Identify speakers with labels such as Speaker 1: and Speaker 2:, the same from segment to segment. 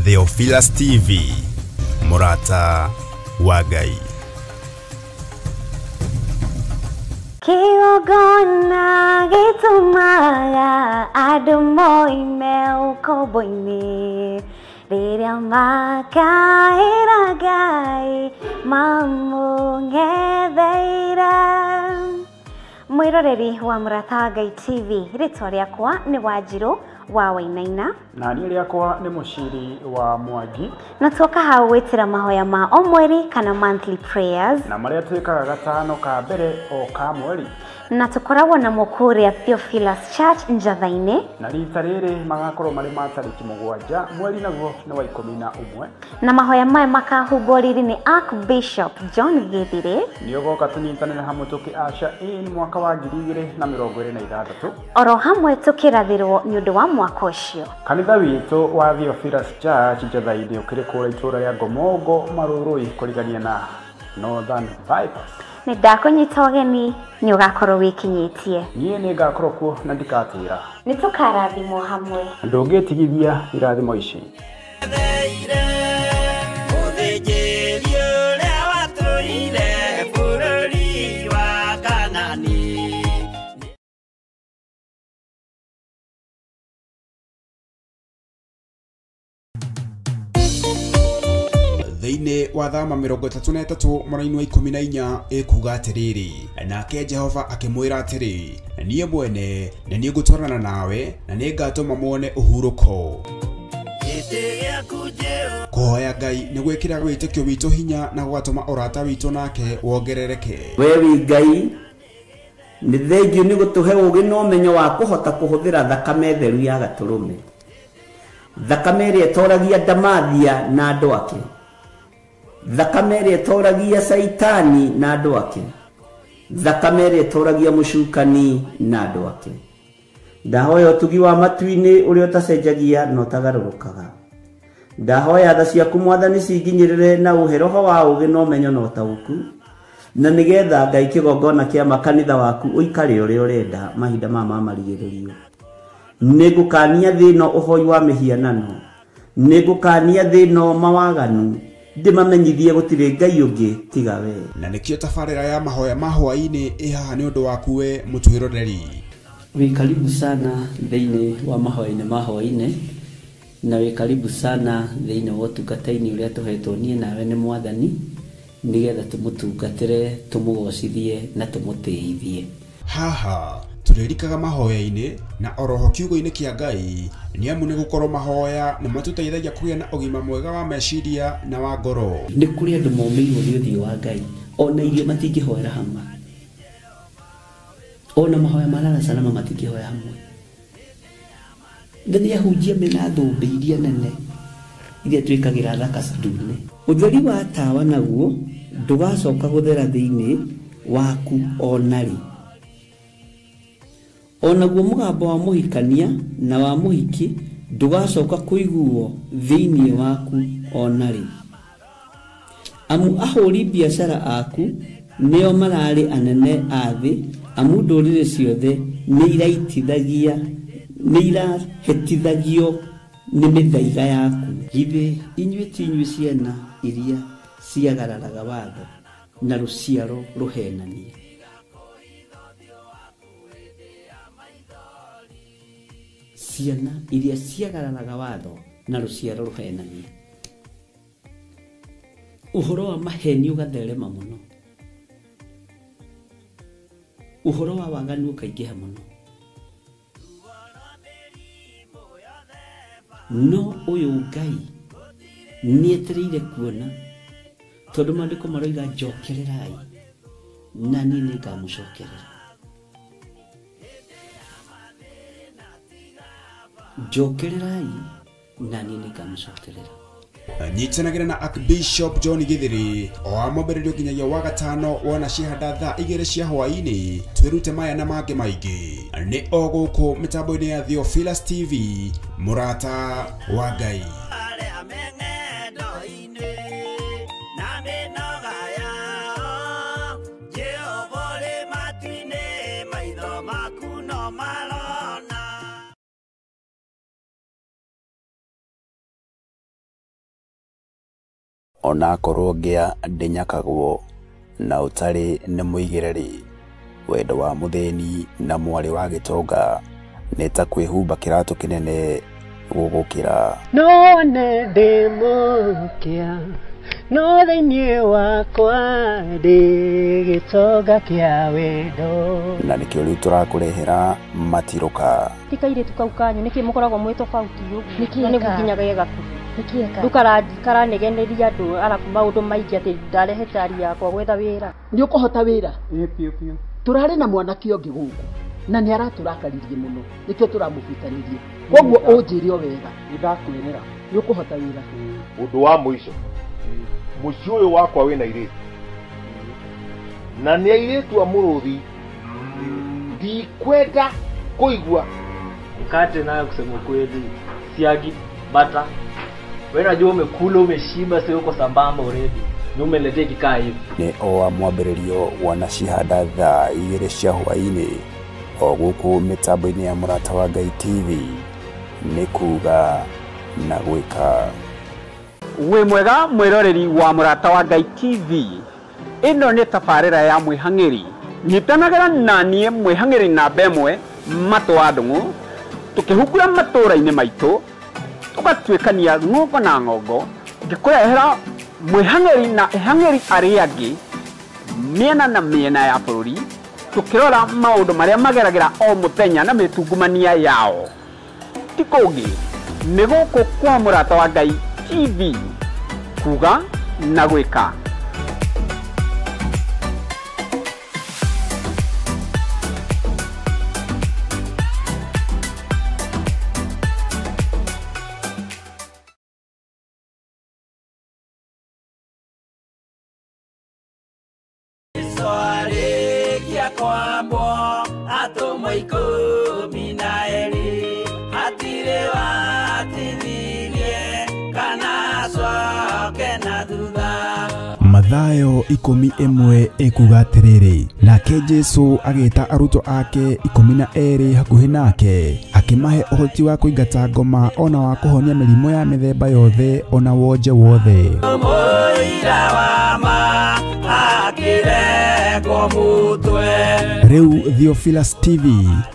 Speaker 1: Theophilus TV, mũrata wa Ngai.
Speaker 2: Kĩgongona gĩtũmaga andũ moime ũkombo-inĩ rĩrĩa makaĩra Ngai mamũng'etheire. Mwĩroreri wa Mũrata wa Ngai TV, rĩtwa rĩakwa nĩ Wanjirũ wa Wainaina.
Speaker 3: Na niĩ rĩakwa nĩ Mũciri wa Mwangi.
Speaker 2: Na tuoka hau gwĩtĩra mahoya ma o mweri kana monthly prayers,
Speaker 3: na marĩa twĩkaga gatano ka mbere o ka mweri,
Speaker 2: na tũkoragwo namo kũrĩa Theophilus Church Njatha-inĩ.
Speaker 3: Na rita rĩrĩ magakorwo marĩ ma tarĩki 7 mweri naguo nĩ wa 11,
Speaker 2: na mahoya maya makahumbwo riri nĩ Archbishop John Githire.
Speaker 3: Nĩ ũgoka tũnyitanĩre hamwe tũkĩ usher in mwaka wa 2026,
Speaker 2: oro hamwe tũkĩrathĩrwo nĩ ũndũ wa mwaka ũcio.
Speaker 3: Kanitha witũ wa Theophilus Church Njatha-inĩ ũkĩrĩ kũrĩa itũũra rĩa Ngomongo Marũrũi kũrigania na Northern Bypass.
Speaker 2: Nĩ ndakũnyita ũgeni, nĩ ũgakorwo wĩkinyĩtie.
Speaker 3: Niĩ nĩ ngakorwo kuo na ndikatĩra.
Speaker 2: Nĩ tũkarathimwo hamwe.
Speaker 3: Ndũngĩtigithia irathimo ici.
Speaker 1: Thĩinĩ wa thama 33 mũraini wa 14 ĩkuga atĩrĩrĩ, nake Jehova akĩmwĩra atĩrĩ, niĩ mwene nĩ niĩ ngũtwarana nawe na nĩ ngatũma muone ũhurũko. Kũhoya Ngai nĩ gwĩkĩra wĩtĩkio witũ hinya na gũgatũma ũrata witũ nake wongerereke.
Speaker 4: We wĩ Ngai, nĩ thengiũ nĩ gũtũhe ũũgĩ na ũmenyo wa kũhota kũhũthĩra thakame theru ya gatũrũme, thakame ĩrĩa ĩtoragia Ndamathia na andũ ake, thakame ĩrĩa ĩtoragia Caitani na andũ ake, thakame ĩrĩa ĩtoragia mũcukani na andũ ake. Ndahoya ũtugi wa matu-inĩ ũrĩa ũtacenjagia na ũtagarũrũkaga. Ndahoya tha ciaku Mwathani cinginyĩrĩre na ũhe roho wa ũũgĩ na ũmenyo na ũtaũku, na nĩgetha Ngai kĩgongona kĩa makanitha waku ũikare ũrĩa ũrenda mahinda maya ma marigĩrĩrio. Nĩngũkania thĩ ĩno ũhoi wa mĩhianano, nĩngũkania thĩ ĩno mawaganu, ndĩmamenyithie gũtirĩ Ngai ũngĩ tiga we.
Speaker 1: Na nĩkĩo tabarĩra ya mahoya ma hwaĩ-inĩ ĩ haha nĩ ũndũ waku we mũtwĩroreri.
Speaker 4: Wĩ karibu sana thĩinĩ wa mahoya-inĩ ma hwaĩ-inĩ, na wĩ karibu sana thĩinĩ wa ũtungata-inĩ ũrĩa tũhetwo niĩ nawe nĩ Mwathani, nĩgetha tũmũtungatĩre, tũmũgocithie na tũmũtĩithie.
Speaker 1: Haha tũrĩrikaga mahoya-inĩ na oroho kiugo-inĩ kĩa Ngai, nĩ amu nĩ gũkorwo mahoya nĩ matũteithagia kũgĩa na ũgima mwega wa meciria na wa ngoro.
Speaker 4: Nĩ kũrĩ andũ momĩirwo nĩ ũthiũ wa Ngai, ona irio matingĩhoera hamwe, ona mahoya ma lala salama matingĩhoya hamwe. Na nĩ ahunjia mena thũmbĩ iria nene iria twĩkagĩra thaka ndune. Ũtheri wa tawa naguo ndũgacoka gũthera thĩinĩ waku ona rĩ. Onaguo mũgambo wa mũhikania na wa mũhiki ndũgacoka kũiguo thĩinĩ waku ona rĩ. Amu ahũri biacara aku nĩo mararĩ anene a thĩ, amu ndũrĩrĩ ciothe nĩ irahĩtithagio nĩ mĩthaiga yaku. Githĩ inyuĩ ti inyuĩ ciana iria ciagararaga watho na rũciaro rũhenania? Ciana iria ciagararaga watho na rũciaro rũhenania. Ũhoro wa maheni ũgatherema mũno, ũhoro wa waganu ũkaingĩha mũno, no ũyũ Ngai nĩetereire kuona, tondũ maandĩko maroiga njokererai na niĩ nĩngamũcokerera. Njokererai na niĩ nĩngamũcokerera.
Speaker 1: Nyitanagĩra na Archbishop John Githiri o wa mwambĩrĩrio nginyagia wa gatano wona cihanda thaa 2 cia hwaĩ-inĩ, twĩrute maya na mangĩ maingĩ. Nĩ o gũkũ mĩtambo-inĩ ya Theophilus TV, mũrata wa Ngai. Onakorwo ngĩa ndĩnyakagwo na ũtarĩ nĩ mũigĩre-rĩ, wendo wa mũthĩni na mwarĩ wa gĩtonga nĩ ta kwĩhumba kĩratũ kĩnene gũgũkĩra.
Speaker 5: No one ndĩ mũkĩa, no thĩinĩ wakwa ndĩ gĩtonga kĩa wendo.
Speaker 1: Na nĩkĩo rĩu tũrakũrehera matirũka.
Speaker 6: Ti kairĩtu kau kanyu nĩkĩ mũkoragwo mwĩ tofauti ũguo? Nĩ gũkinya ge gakuhĩ. Rĩu karanegeneria andũ arabu maũndũ maingĩ atĩ ndarehe tari yakwa gwetha wĩra.
Speaker 7: Nĩ ũkũhota wĩra? Ĩĩ biũ biũ. Tũrarĩ na mwanake ũngĩ gũkũ na nĩ aratũrakaririe mũno nĩkĩo tũramũbutanirie. Koguo ũnjĩre o wega. Nĩ ndakwĩrĩra. Nĩ ũkũhota wĩra.
Speaker 8: Ũndũ wa mũico, mũciĩ ũyũ wakwa wĩna airĩtu na nĩ airĩtu a mũrũthi, ndikwenda kũigua.
Speaker 9: Mkate nayo kusema kweli, siagi, bata. Wewe unajua umekula umeshiba, sio uko sambamba already. Ni umeletea kikaa hivi.
Speaker 1: Nĩ o wa mwambĩrĩrio wanacihanda thaa 2 cia hwaĩ-inĩ o gũkũ mĩtambo-inĩ ya Mũrata wa Ngai TV, nĩ kuga na gwĩka.
Speaker 10: Wĩ mwega mwĩroreri wa Mũrata wa Ngai TV, ĩno nĩ tabarĩra ya mwĩhang'ĩri. Nyitanagĩra na niĩ mwĩhang'ĩri namba 1 Matũ wa Ndung'u, tũkĩhungura matũũra-inĩ maitũ, tũgatuĩkania ng'ongo na ng'ongo, ngĩkũrehera mwĩhang'ĩri na ĩhang'ĩri arĩa angĩ mĩena na mĩena ya bũrũri, tũkĩrora maũndũ marĩa mageragĩra o mũthenya na mĩtungumania yao. Ti kũngĩ, nĩ gũkũ kwa Mũrata wa Ngai TV, kuga na gwĩka.
Speaker 1: Mathayo 11 ĩkuga atĩrĩrĩ, nake Jesũ agĩta arutwo ake 12 hakuhĩ nake, akĩmahe ũhoti wa kũingata ngoma ona wa kũhonia mĩrimũ ya mĩthemba yothe ona wonje wothe. Rĩu Theophilus TV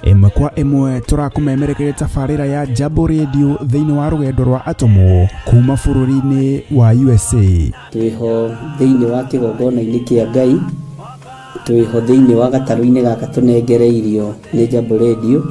Speaker 1: ĩmwe kwa ĩmwe tũrakũmemerekeria tabarĩra ya Jambo Radio thĩinĩ wa rũgendo rwa atũmwo kuma bũrũri-inĩ wa USA.
Speaker 4: Twĩho thĩinĩ wa kĩgongona-inĩ kĩa Ngai, twĩho thĩinĩ wa gatarũ-inĩ gaka tũnengereirio nĩ Jambo Radio.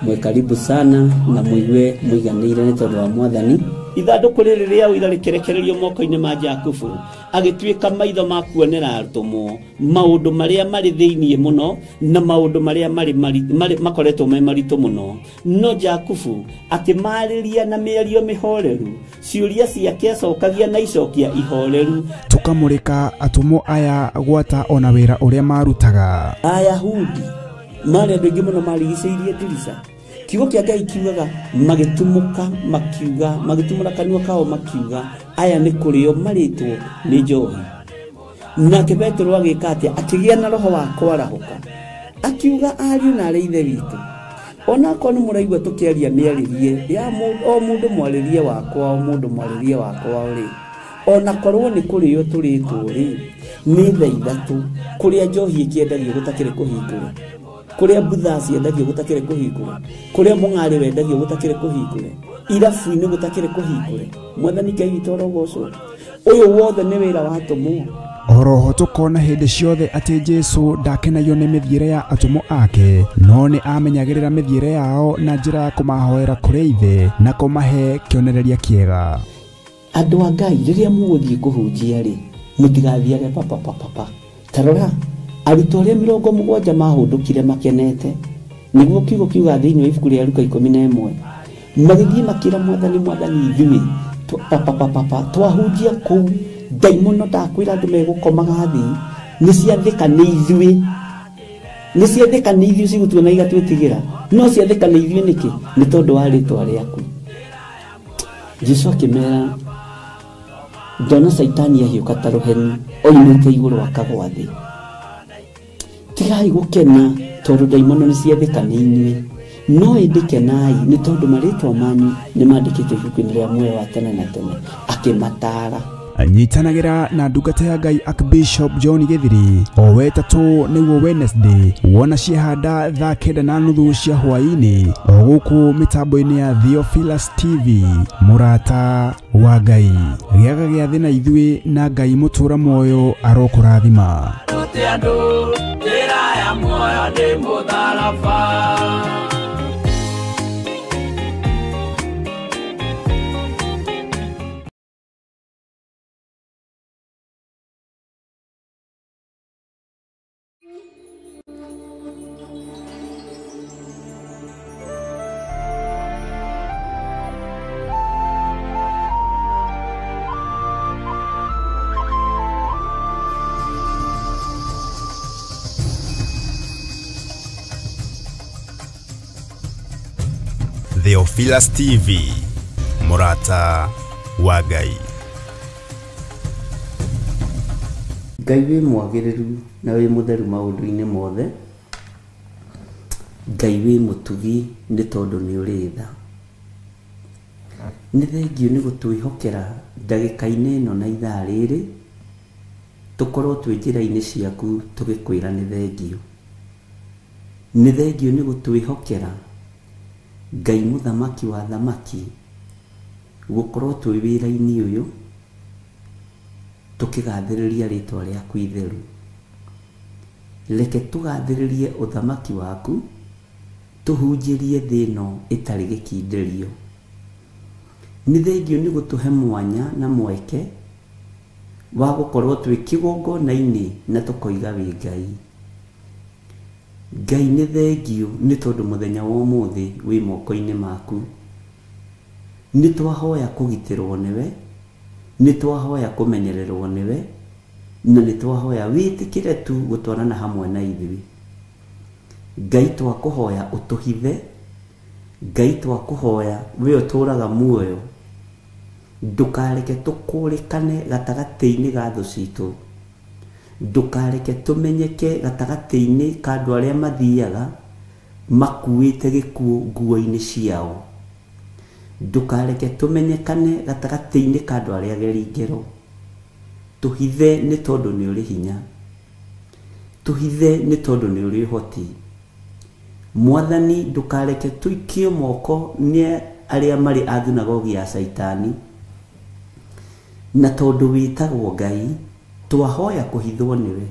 Speaker 4: Mwĩ karibu sana na mũigue mũiganĩire nĩ tondũ wa Mwathani.
Speaker 11: Ithandũkũ rĩrĩ rĩa ũira rĩkĩrekererio moko-inĩ ma Jakubu, agĩtuĩka maitho ma kuonera atũmwo maũndũ marĩa marĩ thĩinĩ mũno na maũndũ marĩa marĩ makoretwo me maritũ mũno. No Jakubu akĩmarĩria na mĩario mĩhoreru, ciũria ciake acokagia na icokia ihoreru.
Speaker 1: Tũkamũrĩka atũmwo aya gwata ona wĩra ũrĩa marutaga.
Speaker 11: Ayahudi marĩ andũ aingĩ mũno marigicĩirie ndirica. Kiugo kĩa Ngai kiugaga magĩtumũka makiuga, magĩtumũra kanua kao makiuga, aya nĩ kũrĩo marĩtwo nĩ njohi. Nake Petero agĩka atĩa? Akĩgĩa na roho wa kwarahũka, akiuga ariũ na arĩ ithe witũ, onakorwo nĩ mũraigua tũkĩaria mĩarĩrie ya o mũndũ mwarĩrie wakwa, o mũndũ mwarĩrie wakwa rĩ, onakorwo nĩ kũrĩo tũrĩtwo rĩ, nĩ thaa 3 kũrĩa njohi ĩkĩendagio gũtakĩrĩ kũhingũre, kũrĩa mbutha ciendagio gũtakĩrĩ kũhingũre, kũrĩa mũng'arĩ wendagio gũtakĩrĩ kũhingũre, irabu-inĩ gũtakĩrĩ kũhingũre. Mwathani Ngai witũ arogocwo. Ũyũ wothe nĩ wĩra wa atũmwo.
Speaker 1: Oroho tũkona hĩndĩ ciothe atĩ Jesũ ndakenagio nĩ mĩthiĩre ya atũmwo ake, no nĩ amenyagĩrĩra mĩthiĩre yao na njĩra ya kũmahoera kũrĩ Ithe na kũmahe kĩonereria kĩega.
Speaker 11: Andũ a Ngai rĩrĩa mũgũthiĩ kũhunjia rĩ, mũtigathiage papapapapa. Ta rora arutwo arĩa 70 mahũndũkire makenete, nĩguo kiugo kiuga thĩinĩ wa ibuku rĩa Luka 11, magĩthiĩ makĩra Mwathani, Mwathani ithuĩ papapapapa twahunjia kũu ndaimono ndakwĩra andũ megũkomaga thĩ, nĩ ciathĩka nĩ ithuĩ, nĩ ciathĩka nĩ ithuĩ cigũtuona igatwĩtigĩra, no ciathĩka nĩ ithuĩ nĩkĩ? Nĩ tondũ wa rĩtwa rĩaku. Jesũ akĩmera, ndona Caitani ahiũka ta rũheni oimĩte igũrũ akagwa thĩ. Tigai gũkena tondũ ndaimono nĩ ciathĩka nĩ inyuĩ, no ĩndĩ kenai nĩ tondũ marĩtwa manyu nĩ mandĩkĩtwo ibuku-inĩ rĩa muoyo wa tene na tene. Akĩmataara.
Speaker 1: Nyitanagĩra na ndungata ya Ngai Archbishop John Githiri o wetatũ nĩguo Wednesday wona ciehanda thaa 9:30 cia hwaĩ-inĩ o gũkũ mĩtambo-inĩ ya Theophilus TV. Mũrata wa Ngai, gĩaga gĩathĩ na ithuĩ na Ngai mũtũra muoyo arokũrathima. Theophilus TV, Mũrata wa Ngai.
Speaker 11: Ngai wĩ mwagĩrĩru na wĩ mũtheru maũndũ-inĩ mothe. Ngai wĩ mũtugi nĩ tondũ nĩ ũrĩ tha. Nĩ thengiũ nĩ gũtwĩhokera ndagĩka-inĩ ĩno na ithaa rĩrĩ tũkorwo twĩ njĩra-inĩ ciaku tũgĩkwĩra nĩ thengiũ. Nĩ thengiũ nĩ gũtwĩhokera Ngai mũthamaki wa thamaki gũkorwo twĩ wĩra-inĩ ũyũ tũkĩgathĩrĩria rĩtwa rĩaku itheru. Reke tũgathĩrĩrie ũthamaki waku tũhunjĩrie thĩ ĩno ĩtarĩ gĩkindĩrio. Nĩ thengiũ nĩ gũtũhe mwanya na mweke wa gũkorwo twĩ kĩgongona-inĩ na tũkoiga wĩ Ngai. Ngai nĩ thengiũ nĩ tondũ mũthenya wa ũmũthĩ wĩ moko-inĩ maku. Nĩ twahoya kũgitĩrwo nĩwe, nĩ twahoya kũmenyererwo nĩwe, na nĩ twahoya wĩtĩkĩre tu gũtwarana hamwe na ithuĩ. Ngai twakũhoya ũtũhithe, Ngai twakũhoya we ũtũũraga muoyo, ndũkareke tũkũrĩkane gatagatĩ-inĩ ga thũ citũ, ndũkareke tũmenyeke gatagatĩ-inĩ ka andũ arĩa mathiaga makuĩte gĩkuũ nguo-inĩ ciao, ndũkareke tũmenyekane gatagatĩ-inĩ ka andũ arĩa ageri ngero. Tũhithe nĩ tondũ nĩ ũrĩ hinya, tũhithe nĩ tondũ nĩ ũrĩ ũhoti. Mwathani ndũkareke tũikio moko nĩ arĩa marĩ a thunagogi ya Caitani, na tondũ wĩtagwo Ngai twahoya kũhithwo nĩwe,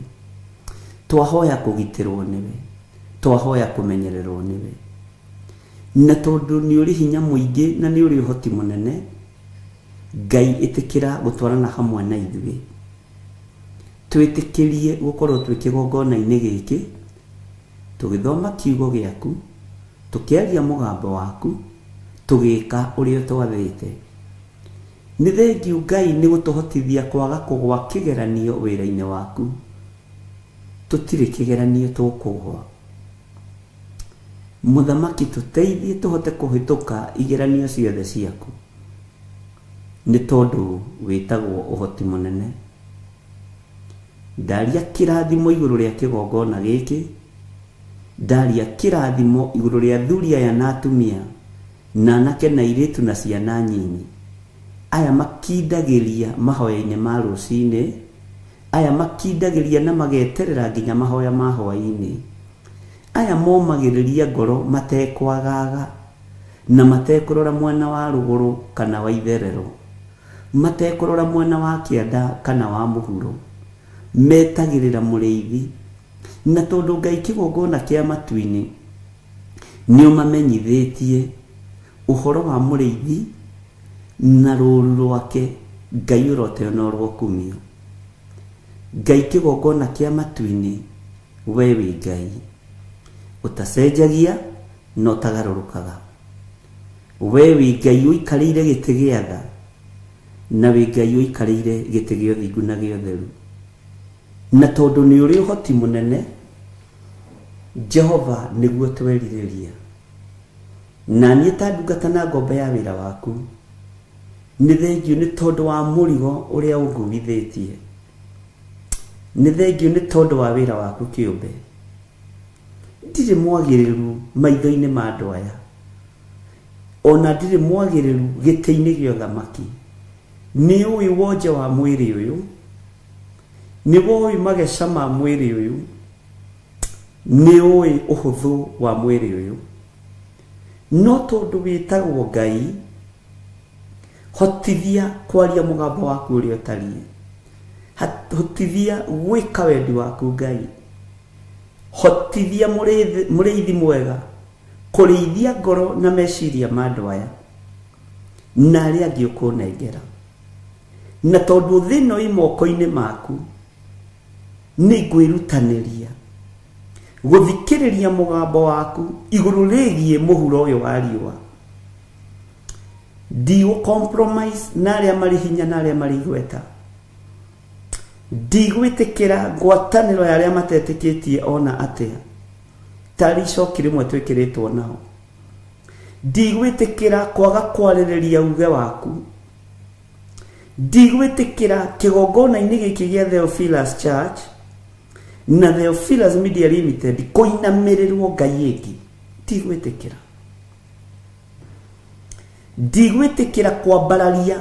Speaker 11: twahoya kũgitĩrwo nĩwe, twahoya kũmenyererwo nĩwe. Na tondũ nĩ ũrĩ hinya mũingĩ na nĩ ũrĩ ũhoti mũnene, Ngai ĩtĩkĩra gũtwarana hamwe na ithuĩ. Twĩtĩkĩrie gũkorwo twĩ kĩgongona-inĩ gĩkĩ tũgĩthoma kiugo gĩaku, tũkĩaria mũgambo waku, tũgĩka ũrĩa twathĩte. Nĩ thengiũ Ngai nĩ gũtũhotithia kwaga kũgwa kĩgeranio wĩra-inĩ waku. Tũtirĩ kĩgeranio tũkũgwa. Mũthamaki tũteithie tũhote kũhĩtũka igeranio ciothe ciaku, nĩ tondũ wĩtagwo ũhoti mũnene. Ndaria kĩrathimo igũrũ rĩa kĩgongona gĩkĩ, ndaria kĩrathimo igũrũ rĩa athuri aya na atumia, na anake na airĩtu na ciana nyinyi, aya makindagĩria mahoya-inĩ ma rũcinĩ, aya makindagĩria na mageterera nginya mahoya ma hwaĩ-inĩ, aya momagĩrĩria ngoro matekwagaga na matekũrora mwena wa rũgũrũ kana wa itherero, matekũrora mwena wa kĩanda kana wa mũhuro, metagĩrĩra mũrĩithi. Na tondũ Ngai kĩgongona kĩa matu-inĩ nĩ ũmamenyithĩtie ũhoro wa mũrĩithi na rũũru rwake, Ngai ũroteo na ũrokumio. Ngai kĩgongona kĩa matu-inĩ, we wĩ Ngai ũtacenjagia na ũtagarũrũkaga. We wĩ Ngai ũikarĩire gĩtĩ gĩa tha, na wĩ Ngai ũikarĩire gĩtĩ gĩa ũthingu na gĩa ũtheru. Na tondũ nĩ ũrĩ ũhoti mũnene, Jehova nĩguo twerirĩria. Na niĩ ta ndungata na ngombo ya wĩra waku, nĩ thengiũ nĩ tondũ wa mũrigo ũrĩa ũnguithĩtie, nĩ thengiũ nĩ tondũ wa wĩra waku kĩũmbe. Ndirĩ mwagĩrĩru maitho-inĩ ma andũ aya, ona ndirĩ mwagĩrĩru gĩtĩ-inĩ gĩa ũthamaki, Nĩ ũĩ wonje wa mwĩrĩ ũyũ, nĩ woĩ mageca ma mwĩrĩ ũyũ, nĩ ũĩ ũhũthũ wa mwĩrĩ ũyũ. No tondũ wĩtagwo Ngai, hotithia kwaria mũgambo waku ũrĩa ũtariĩ, hotithia gwĩka wendi waku Ngai, hotithia mũrĩithi mwega kũrĩithia ngoro na meciria ma andũ aya na arĩa angĩ ũkũnengera. Na tondũ thĩ ĩno ĩ moko-inĩ maku, nĩ ngwĩrutanĩria gũthikĩrĩria mũgambo waku igũrũ rĩgiĩ mũhuro ũyũ wa riũa. Ndigũ compromise na arĩa marĩ hinya na arĩa marĩ igweta. Ndigwĩtĩkĩra ngwatanĩro ya arĩa matetĩkĩtie ona atĩa, tarĩ icoki rĩmwe twĩkĩrĩtwo nao. Ndigwĩtĩkĩra kwaga kwarĩrĩria uge waku. Ndigwĩtĩkĩra kĩgongona-inĩ gĩkĩ gĩa Theophilus Church na Theophilus Media Limited kũinamĩrĩrwo Ngai ĩngĩ. Ndigwĩtĩkĩra. Ndigwĩtĩkĩra kwambararia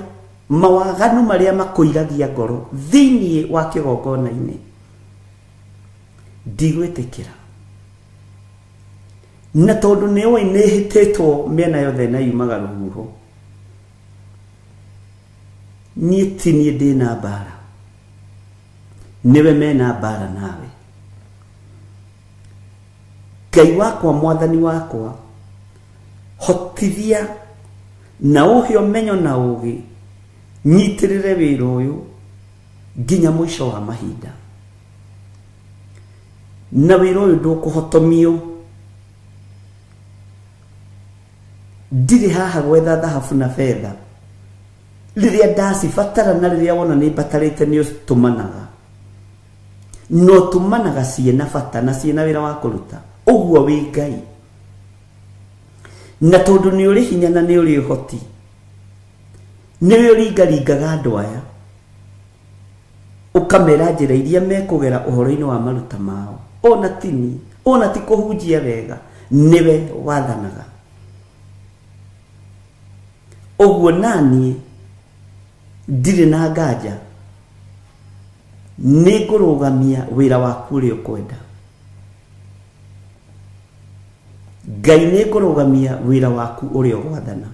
Speaker 11: mawaganu marĩa makũiragia ngoro thĩinĩ wa kĩgongona-inĩ. Ndigwĩtĩkĩra. Na tondũ nĩ ũĩ nĩ hĩtĩtwo mĩena yothe na yumaga rũhuho, niĩ ti niĩ ndĩna mbara, nĩwe mena mbara nawe. Ngai wakwa, mwathani wakwa, hotithia na ũhe ũmenyo na ũgĩ, nyitĩrĩre wĩra ũyũ nginya mũico wa mahinda. Na wĩra ũyũ ndũkũhotomio. Ndirĩ haha gwetha thahabu na betha. Rĩrĩa ndacibatara na rĩrĩa wona nĩ mbatarĩte nĩ ũtũmanaga, no tũmanaga ciĩna bata na ciĩna wĩra wa kũruta. Ũguo wĩ Ngai. Na tondũ nĩ ũrĩ hinya na nĩ ũrĩ ũhoti, nĩwe ũringaringaga andũ aya, ũkamera njĩra iria mekũgera ũhoro-inĩ wa maruta mao. Ona tini, ona ti kũhunjia wega, nĩwe wathanaga. Ũguo naniĩ ndirĩ na nganja, nĩ ngũrũgamia wĩra waku ũrĩa ũkwenda. Ngai, nĩ ngũrũgamia wĩra waku ũrĩa ũgwathana.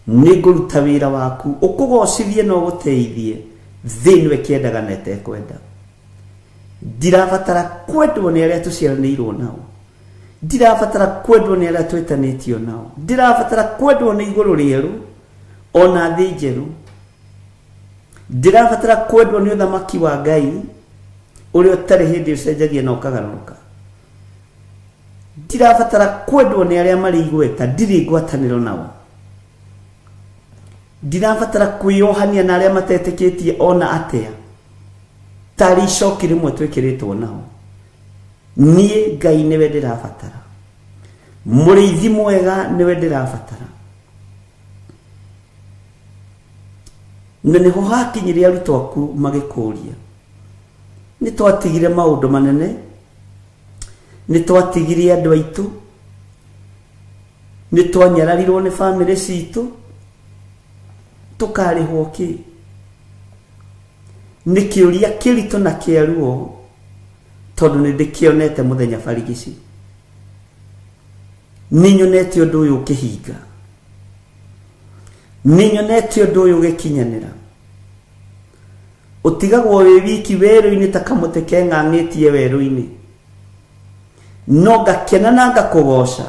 Speaker 11: Nĩ ngũruta wĩra waku ũkũgocithie na ũgũteithie thĩ ĩno ĩkĩendaga na ĩtekwenda. Ndirabatara kwendwo nĩ arĩa tũciaranĩirwo nao, ndirabatara kwendwo nĩ arĩa twĩtanĩtio nao, ndirabatara kwendwo nĩ igũrũ rĩerũ ona thĩ njerũ. Ndirabatara kwendwo nĩ ũthamaki wa Ngai ũrĩa ũtarĩ hĩndĩ ũcenjagia na ũkagarũrũka. Ndirabatara kwendwo nĩ arĩa marĩ igweta, ndirĩ ngwatanĩro nao. Ndirabatara kwĩyohania na arĩa matetĩkĩtie ona atĩa, tarĩ icoki rĩmwe twĩkĩrĩtwo nao. Niĩ Ngai nĩwe ndĩrabatara, mũrĩithi mwega nĩwe ndĩrabatara. Na nĩho hakinyire arutwo aku magĩkũria, nĩ twatigire maũndũ manene, nĩ twatigire andũ aitũ, nĩ twanyararirwo nĩ bamĩrĩ citũ, tũkarĩhwo kĩ? Nĩ kĩũria kĩritũ na kĩa ruo, tondũ nĩ ndĩkĩonete mũthenya barigici. Nĩ nyonete ũndũ ũyũ ũkĩhinga, nĩ nyonete ũndũ ũyũ ũgĩkinyanĩra. Ũtigagwo wĩ wiki werũ-inĩ ta kamũtĩ keng'ang'ĩtie werũ-inĩ, no ngakena na ngakũgoca,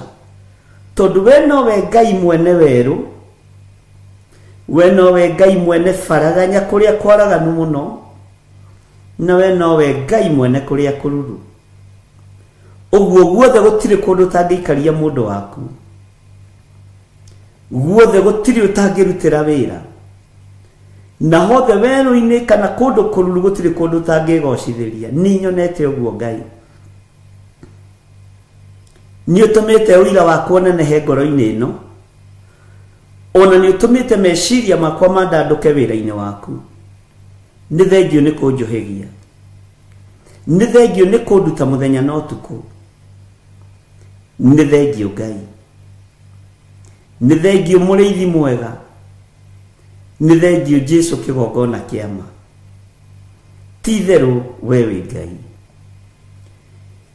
Speaker 11: tondũ we nowe Ngai mwene werũ, we nowe Ngai mwene baraganya kũrĩa kwaraganu mũno, na we nowe Ngai mwene kũrĩa kũruru. Ũguo guothe gũtirĩ kũndũ ũtangĩikaria mũndũ waku, guothe gũtirĩ ũtangĩrutĩra wĩra, na hothe werũ-inĩ kana kũndũ kũruru gũtirĩ kũndũ ũtangĩgocithĩria. Nĩ nyonete ũguo Ngai. Nĩ ũtũmĩte ũira wakwa ũnenehe ngoro-inĩ ĩno, ona nĩ ũtũmĩte meciria makwa mandandũke wĩra-inĩ waku. Nĩ thengio nĩ kũnjũhĩgia, nĩ thengio nĩ kũnduta mũthenya na ũtukũ. Nĩ thengio Ngai, nĩ thengio mũrĩithi mwega,
Speaker 4: Nĩ thengio Jesu kĩgongona kĩama. Ti itherũ we wĩ Ngai.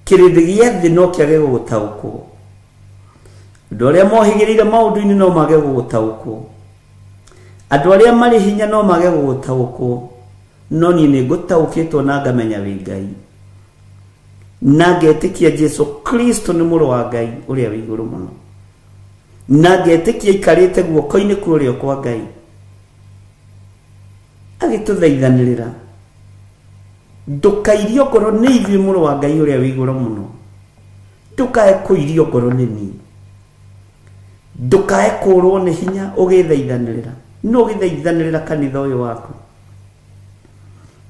Speaker 4: Kĩrĩndĩ gĩa thĩ no kĩage gũgũtaũkwo. Andũ arĩa mohĩgĩrĩire maũndũ-inĩ no mage gũgũtaũkwo. Andũ arĩa marĩ hinya no mage gũgũtaũkwo. No niĩ nĩ ngũtaũkĩtwo na ngamenya wĩ Ngai. Na ngetĩkia Jesu Kristo nĩ mũrũ wa Ngai ũrĩa wĩ igũrũ mũno. Na ngetĩkia aikarĩte guoko-inĩ kwa ũrĩo kwa Ngai. Agĩtũthaithanĩrĩra. Ndũkairio ngoro nĩ ithuĩ mũrũ wa Ngai ũrĩa wĩ igũrũ mũno. Ndũkae kũirio ngoro nĩ niĩ. Ndũkae kũrwo nĩ hinya ũgĩthaithanĩrĩra. No ũgĩthaithanĩrĩra kanitha ũyũ waku.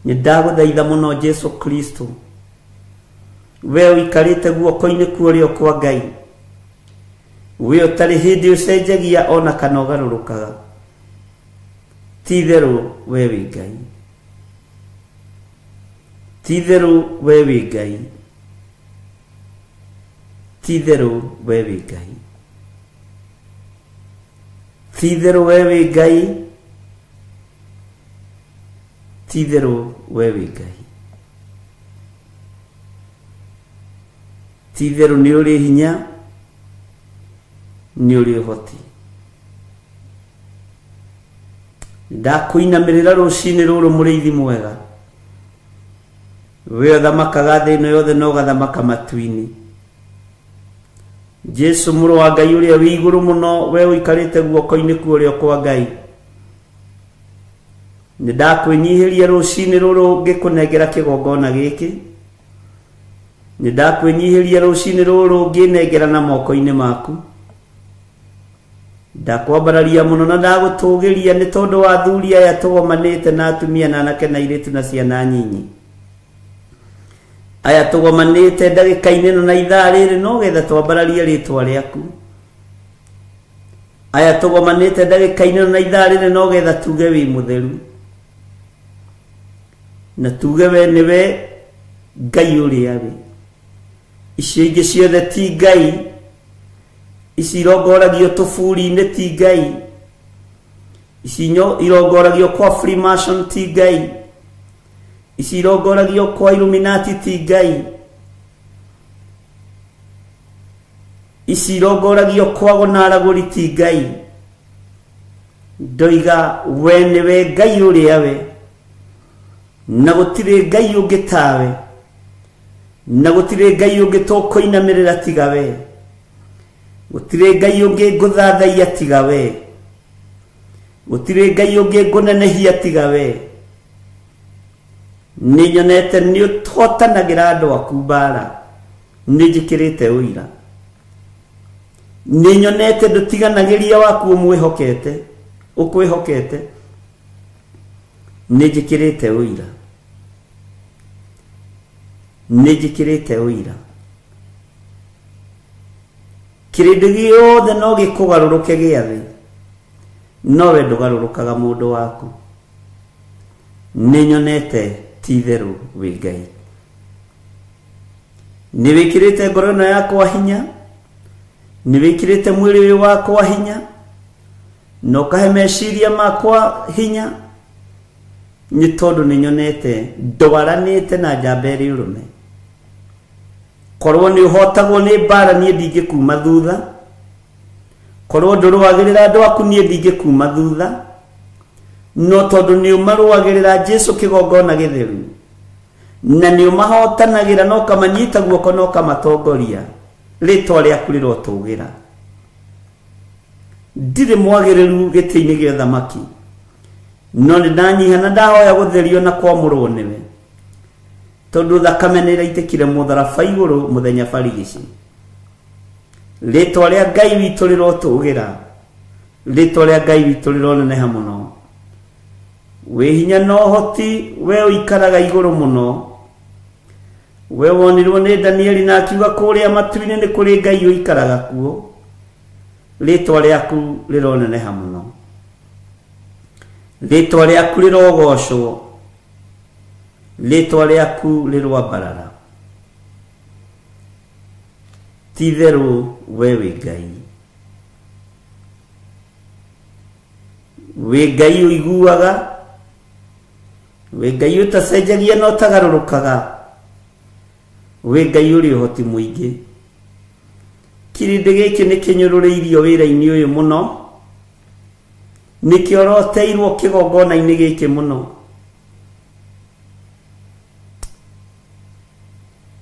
Speaker 4: Nĩ ndagũthaitha mũno Jesu Kristo. We ũikarĩte guoko-inĩ kwa ũrĩo kwa Ngai. We ũtarĩ hĩndĩ ũcenjagia ona kana ũgarũrũkaga. Ti itherũ we wĩ Ngai. Ti itherũ we wĩ Ngai. Ti itherũ we wĩ Ngai. Ti itherũ we wĩ Ngai. Ti itherũ we wĩ Ngai. Ti itherũ nĩ ũrĩ hinya, nĩ ũrĩ ũhoti. Ndakũinamĩrĩra rũcinĩ rũrũ mũrĩithi mwega. We ũthamakaga thĩ ĩno yothe na ũgathamaka matu-inĩ. Jesu mũrũ wa Ngai ũrĩa wĩ igũrũ mũno, we ũikarĩte guoko-inĩ kwa ũrĩo kwa Ngai. Nĩ ndakwĩnyihĩria rũcinĩ rũrũ ngĩkũnengera kĩgongona gĩkĩ. Nĩ ndakwĩnyihĩria rũcinĩ rũrũ ngĩnengera na moko-inĩ maku. Ndakwambararia mũno na ndagũtũgĩria nĩ tondũ wa athuri aya tũgomanĩte na atumia na anake na airĩtu na ciana nyinyi. Aya tũgomanĩte ndagĩka-inĩ ĩno na ithaa rĩrĩ no getha twambararie rĩtwa rĩaku. Aya tũgomanĩte ndagĩka-inĩ ĩno na ithaa rĩrĩ no getha tuge wĩ mũtheru. Na tuge we nĩwe Ngai ũrĩa wĩ. Icio ingĩ ciothe ti Ngai. Ici irongoragio tũburi-inĩ ti Ngai. Ici irongoragio kwa Freemason ti Ngai. Ici irongoragio kwa Illuminati ti Ngai. Ici irongoragio kwa gonaragũri ti Ngai. Ndoiga we nĩwe Ngai ũrĩa we. Na gũtirĩ Ngai ũngĩ tawe. Na gũtirĩ Ngai ũngĩ tũkũinamĩrĩra tiga we. Gũtirĩ Ngai ũngĩ ngũthathaiya tiga we. Gũtirĩ Ngai ũngĩ ngũnenehia tiga we. Nĩ nyonete nĩ ũhotanagĩra andũ aku mbara. Nĩ njĩkĩrĩte ũira. Nĩ nyonete ndũtiganagĩria waku ũmwĩhokete, ũkwĩhokete. Nĩ njĩkĩrĩte ũira. Nĩ njĩkĩrĩte ũira. Kĩrĩndĩ gĩothe no gĩkũgarũrũke gĩa thĩ, no we ndũgarũrũkaga mũndũ waku. Nĩ nyonete ti itherũ wĩ Ngai. Nĩ wĩkĩrĩte ngoro ĩno yakwa hinya, nĩ wĩkĩrĩte mwĩrĩ ũyũ wakwa hinya, na ũkahe meciria makwa hinya, nĩ tondũ nĩ nyonete ndwaranĩte na njamba ĩrĩ ũrũme. Korwo nĩ ũhotagwo nĩ mbara niĩ ndingĩkuma thutha. Korwo ndũrũagĩrĩra andũ aku niĩ ndingĩkuma thutha. No tondũ nĩ ũmarũagĩrĩra Jesu kĩgongona gĩtheru. Na nĩ ũmahotanagĩra na ũkamanyita guoko na ũkamatongoria. Rĩtwa rĩaku rĩrotũgĩra. Ndirĩ mwagĩrĩru gĩtĩ-inĩ gĩa ũthamaki. No nĩ ndanyiha na ndahoya gũtherio na kwamũrwo nĩwe. Tondũ thakame nĩ ĩraitĩkire mũtharaba igũrũ mũthenya barigici. Rĩtwa rĩa Ngai witũ rĩrotũgĩra. Rĩtwa rĩa Ngai witũ rĩroneneha mũno. Wĩ hinya na ũhoti, we ũikaraga igũrũ mũno. We wonirwo nĩ Danieli na akiuga kũrĩa matu-inĩ nĩ kũrĩ Ngai ũikaraga kuo. Rĩtwa rĩaku rĩroneneha mũno. Rĩtwa rĩaku rĩrogocwo. Rĩtwa rĩaku rĩroambarara. Ti itherũ we wĩ Ngai. Wĩ Ngai ũiguaga, wĩ Ngai ũtacenjagia na ũtagarũrũkaga, wĩ Ngai ũrĩ ũhoti mũingĩ. Kĩrĩndĩ gĩkĩ nĩ kĩnyũrũrĩirio wĩra-inĩ ũyũ mũno, nĩkĩoroteirwo kĩgongona-inĩ gĩkĩ mũno.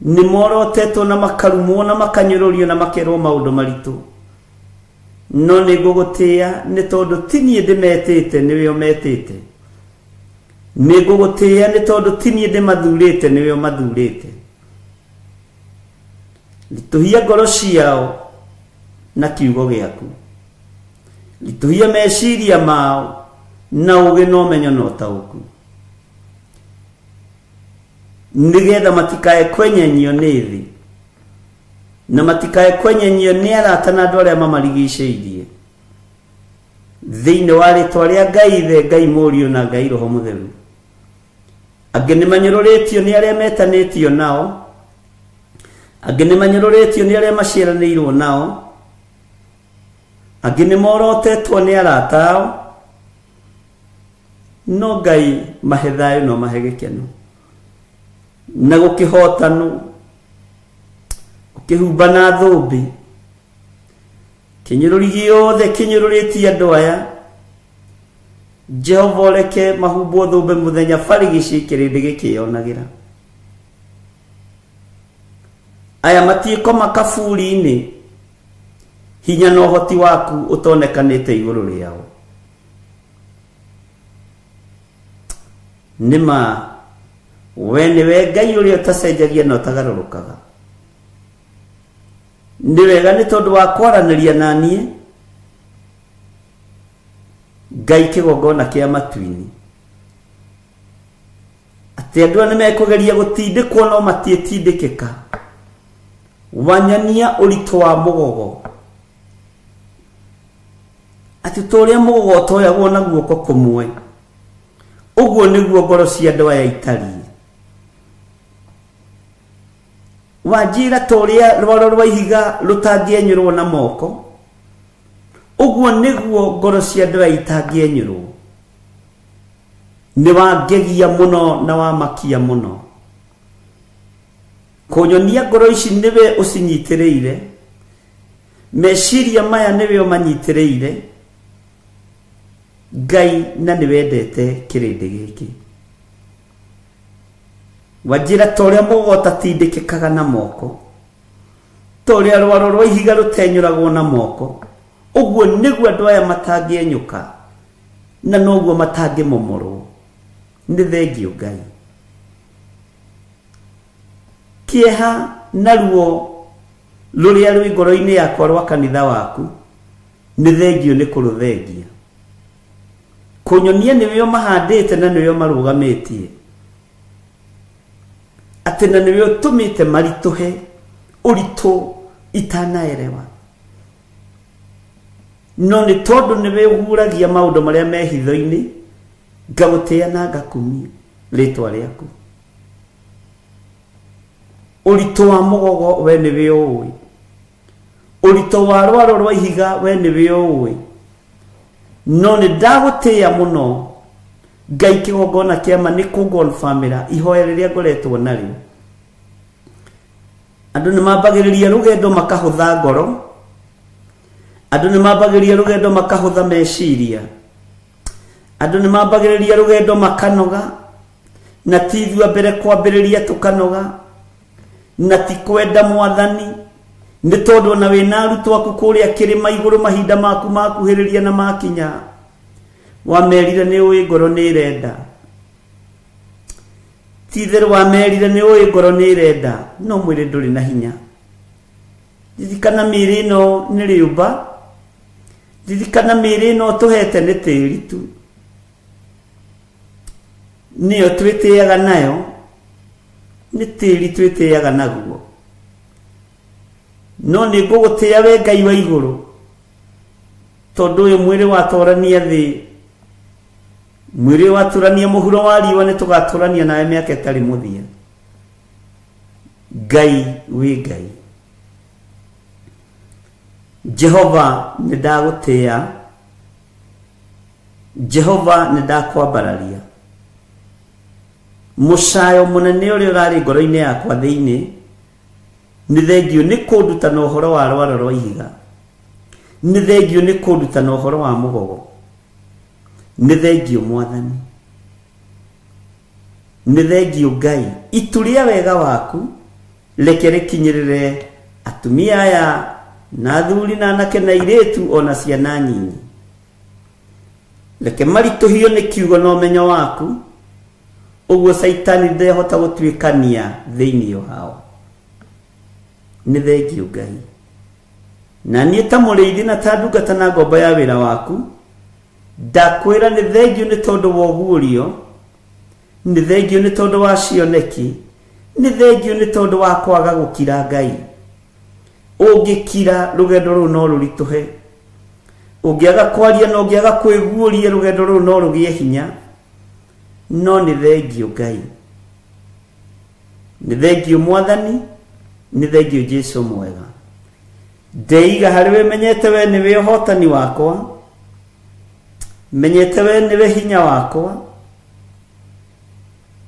Speaker 4: Nĩ morotetwo na makarumwo na makanyũrũrio na makerwo maũndũ maritũ, no nĩ ngũgũtĩĩa nĩ tondũ ti niĩ ndĩmetĩte, nĩwe ũmetĩte. Nĩ ngũgũtĩĩa nĩ tondũ ti niĩ ndĩmathurĩte, nĩwe ũmathurĩte. Ritũhia ngoro ciao na kiugo gĩaku, ritũhia meciria mao na ũũgĩ na ũmenyo na ũtaũku, nĩgetha matikae kwenyenyio nĩ thĩ na matikae kwenyenyio nĩ arata na andũ arĩa mamarigicĩirie. Thĩinĩ wa rĩtwa rĩa Ngai Ithe, Ngai Mũriũ na Ngai Roho Mũtheru. Angĩ nĩ manyũrũrĩtio nĩ arĩa metanĩtio nao, angĩ nĩ manyũrũrĩtio nĩ arĩa maciaranĩirwo nao, angĩ nĩ morotetwo nĩ arata ao, no Ngai mahe thayũ no mahe gĩkeno na gũkĩhotano, ũkĩhumba na thũmbĩ. Kĩnyũrũri gĩothe kĩnyũrũrĩtie andũ aya, Jehova ũreke mahumbwo thũmbĩ mũthenya barigici kĩrĩndĩ gĩkĩyonagĩra. Aya matiĩkoma kaburi-inĩ, hinya na ũhoti waku ũtonekanĩte igũrũ rĩao. Nĩma we nĩwe Ngai ũrĩa ũtacenjagia na ũtagarũrũkaga. Nĩ wega nĩ tondũ wa kwaranĩria na niĩ, Ngai kĩgongona kĩa matu-inĩ, atĩ andũ aya nĩmekũgeria gũtindĩkwo no matiĩtindĩkĩka. Wanyania ũritũ wa mũgogo, atĩ ta ũrĩa mũgogo ũtoyagwo na guoko kũmwe, ũguo nĩguo ngoro cia andũ aya itariĩ. Wanjĩra ta ũrĩa rwaro rwa ihiga rũtangĩenyũrwo na moko, ũguo nĩguo ngoro cia andũ aya itangĩenyũrwo. Nĩ wangegia mũno na wamakia mũno. Kũnyonia ngoro ici nĩwe ũcinyitĩrĩire, meciria maya nĩwe ũmanyitĩrĩire, Ngai, na nĩwendete kĩrĩndĩ gĩkĩ. Wanjĩra ta ũrĩa mũgogo ũtatindĩkĩkaga na moko, ta ũrĩa rwaro rwa ihiga rũtenyũragwo na moko, ũguo nĩguo andũ aya matangĩenyũka na noguo matangĩmomorwo. Nĩ thengiũ Ngai. Kĩeha na ruo rũrĩa rwĩ ngoro-inĩ yakwa rwa kanitha waku, nĩ thengiũ nĩ kũrũthengia. Kũnyonia nĩwe ũmahandĩte na nĩwe ũmarũgamĩtie, atĩ na nĩwe ũtũmĩte maritũhe ũritũ itanaerewa, no nĩ tondũ nĩwe ũguũragia maũndũ marĩa me hitho-inĩ, ngagũtĩĩa na ngakumia rĩtwa rĩaku. Ũritũ wa mũgogo we nĩwe ũũĩ, ũritũ wa rwaro rwa ihiga we nĩwe ũũĩ, no nĩ ndagũtĩĩa mũno Ngai kĩgongona kĩa ma nĩ kũngonbamĩra ihoya rĩrĩa ngoretwo narĩo. Andũ nĩ mambagĩrĩria rũgendo makahũtha ngoro, andũ nĩ mambagĩrĩria rũgendo makahũtha meciria, andũ nĩ mambagĩrĩria rũgendo makanoga, na ti ithuĩ a mbere kwambĩrĩria tũkanoga, na ti kwenda Mwathani, nĩ tondũ ona wĩna arutwo aku kũrĩa kĩrĩma igũrũ mahinda maku makuhĩrĩria na makinya, wamerire nĩ ũĩ ngoro nĩ ĩrenda. Ti itherũ wamerire nĩ ũĩ ngoro nĩ ĩrenda, no mwĩrĩ ndũrĩ na hinya. Ririkana mĩĩrĩ ĩno nĩ rĩũmba, ririkana mĩĩrĩ ĩno tũhete nĩ tĩri tu, nĩyo twĩtĩaga nayo, nĩ tĩri twĩtĩaga naguo. No nĩ ngũgũtĩĩa we Ngai wa igũrũ, tondũ ũyũ mwĩrĩ watũrania thĩ, mwĩrĩ watũrania mũhuro wa riũa, nĩ tũgatũrania nawe mĩaka ĩtarĩ mũthia. Ngai wĩ Ngai. Jehova nĩ ndagũtĩĩa Jehova nĩ ndakwambararia mũcayo mũnene ũrĩa ũrarĩ ngoro-inĩ yakwa thĩinĩ nĩ thengio nĩ kũnduta na ũhoro wa rwaro rwa ihiga nĩ thengio nĩ kũnduta na ũhoro wa mũgogo nĩ thengio mwathani nĩ thengio Ngai itu rĩa wega waku reke rĩkinyĩrĩre atumia aya na athuri na anake na airĩtu ona ciana nyinyi reke maritũhio nĩ kiugo na ũmenyo waku ũguo Caitani ndehota gũtuĩkania thĩinĩ wao nĩ thengio Ngai na niĩ ta mũrĩithi na ta ndungata na ngombo ya wĩra waku ndakwĩra nĩ thengio nĩ tondũ wa ũguũrio nĩ thengio nĩ tondũ wa cioneki nĩ thengio nĩ tondũ wa kwaga gũkira Ngai ũngĩkira rũgendo rũu no rũritũhe ũngĩaga kwaria na ũngĩaga kwĩguũria rũgendo rũu no rũgĩe hinya no nĩ thengio Ngai nĩ thengio mwathani nĩ thengio Jesu mwega ndeiga harĩ we menyete we nĩwe ũhotani wakwa menyete we nĩwe hinya wakwa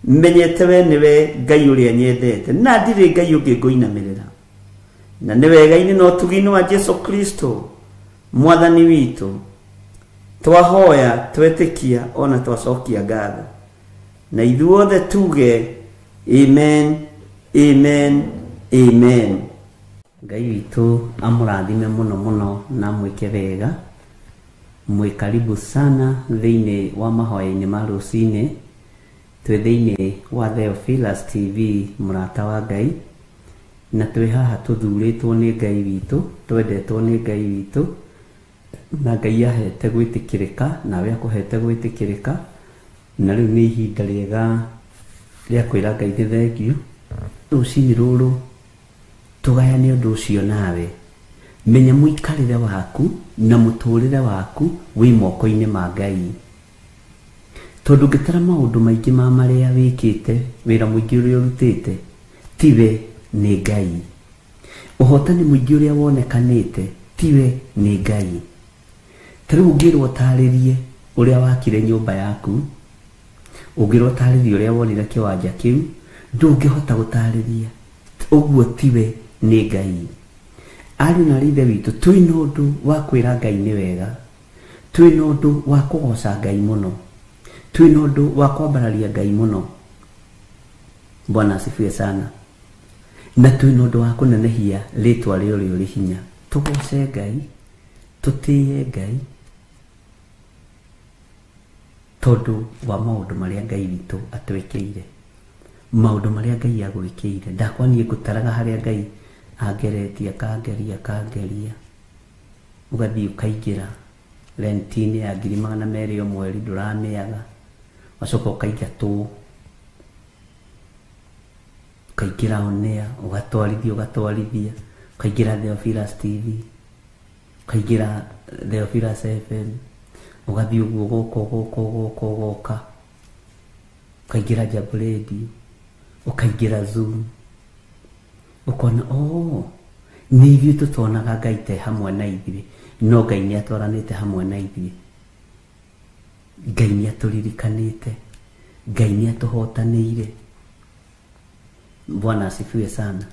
Speaker 4: menyete we nĩwe Ngai ũrĩa nyendete na ndirĩ Ngai ũngĩ ngũinamĩrĩra na nĩ wega-inĩ na ũtugi-inĩ wa Jesu Kristo mwathani witũ twahoya twetĩkia ona twacokia ngatho na ithuothe tuge amen amen amen. Ngai witũ amũrathime mũno mũno na amwĩke wega mwĩ karibu sana thĩinĩ wa mahoya-inĩ ma rũcinĩ twĩ thĩinĩ wa Theophilus TV mũrata wa Ngai na twĩ haha tũthurĩtwo nĩ Ngai witũ twendetwo nĩ Ngai witũ na Ngai ahete gwĩtĩkĩrĩka nawe akũhete gwĩtĩkĩrĩka na rĩu nĩ ihinda rĩega rĩa kwĩra Ngai nĩ thengio rũcinĩ rũrũ tũgayane ũndũ ũcio nawe menya mũikarĩre waku na mũtũrĩre waku wĩ moko-inĩ ma Ngai tondũ ũngĩtara maũndũ maingĩ ma marĩa wĩkĩte wĩra mũingĩ ũrĩa ũrutĩte tiwe nĩ Ngai ũhotani mũingĩ ũrĩa wonekanĩte tiwe nĩ Ngai ta rĩu ũngĩrwo ũtarĩrie ũrĩa wakire nyũmba yaku ũngĩrwo ũtarĩrie ũrĩa wonire kĩwanja kĩu ndũngĩhota gũtarĩria ũguo tiwe nĩ Ngai ariũ na ithe witũ twĩna ũndũ wa kwĩra Ngai nĩ wega twĩna ũndũ wa kũgoca Ngai mũno twĩna ũndũ wa kwambararia Ngai mũno Bwana asifiwe sana na twĩna ũndũ wa kũnenehia rĩtwa rĩa ũrĩa ũrĩ hinya tũgoce Ngai tũtĩye Ngai tondũ wa maũndũ marĩa Ngai witũ atwĩkĩire maũndũ marĩa Ngai agwĩkĩire ndakwa niĩ ngũtaraga harĩa Ngai angeretie akangeria akangeria ũgathiĩ ũkaingĩra renti-inĩ ya 200,000 o mweri ndũramĩaga wacoka ũkaingatwo ũkaingĩra onea ũgatwarithia ũgatwarithia ũkaingĩra Theophilus TV ũkaingĩra Theophilus FM ũgathiĩ ũguo ũgoka ũgoka ũgoka ũgoka ũkaingĩra Jambo Radio ũkaingĩra Zoom ũkona oh nĩ ithuĩ tũtonaga Ngai te hamwe na ithuĩ no Ngai nĩ atwaranĩte hamwe na ithuĩ Ngai nĩ atũririkanĩte Ngai nĩ atũhotanĩire Bwana asifiwe sana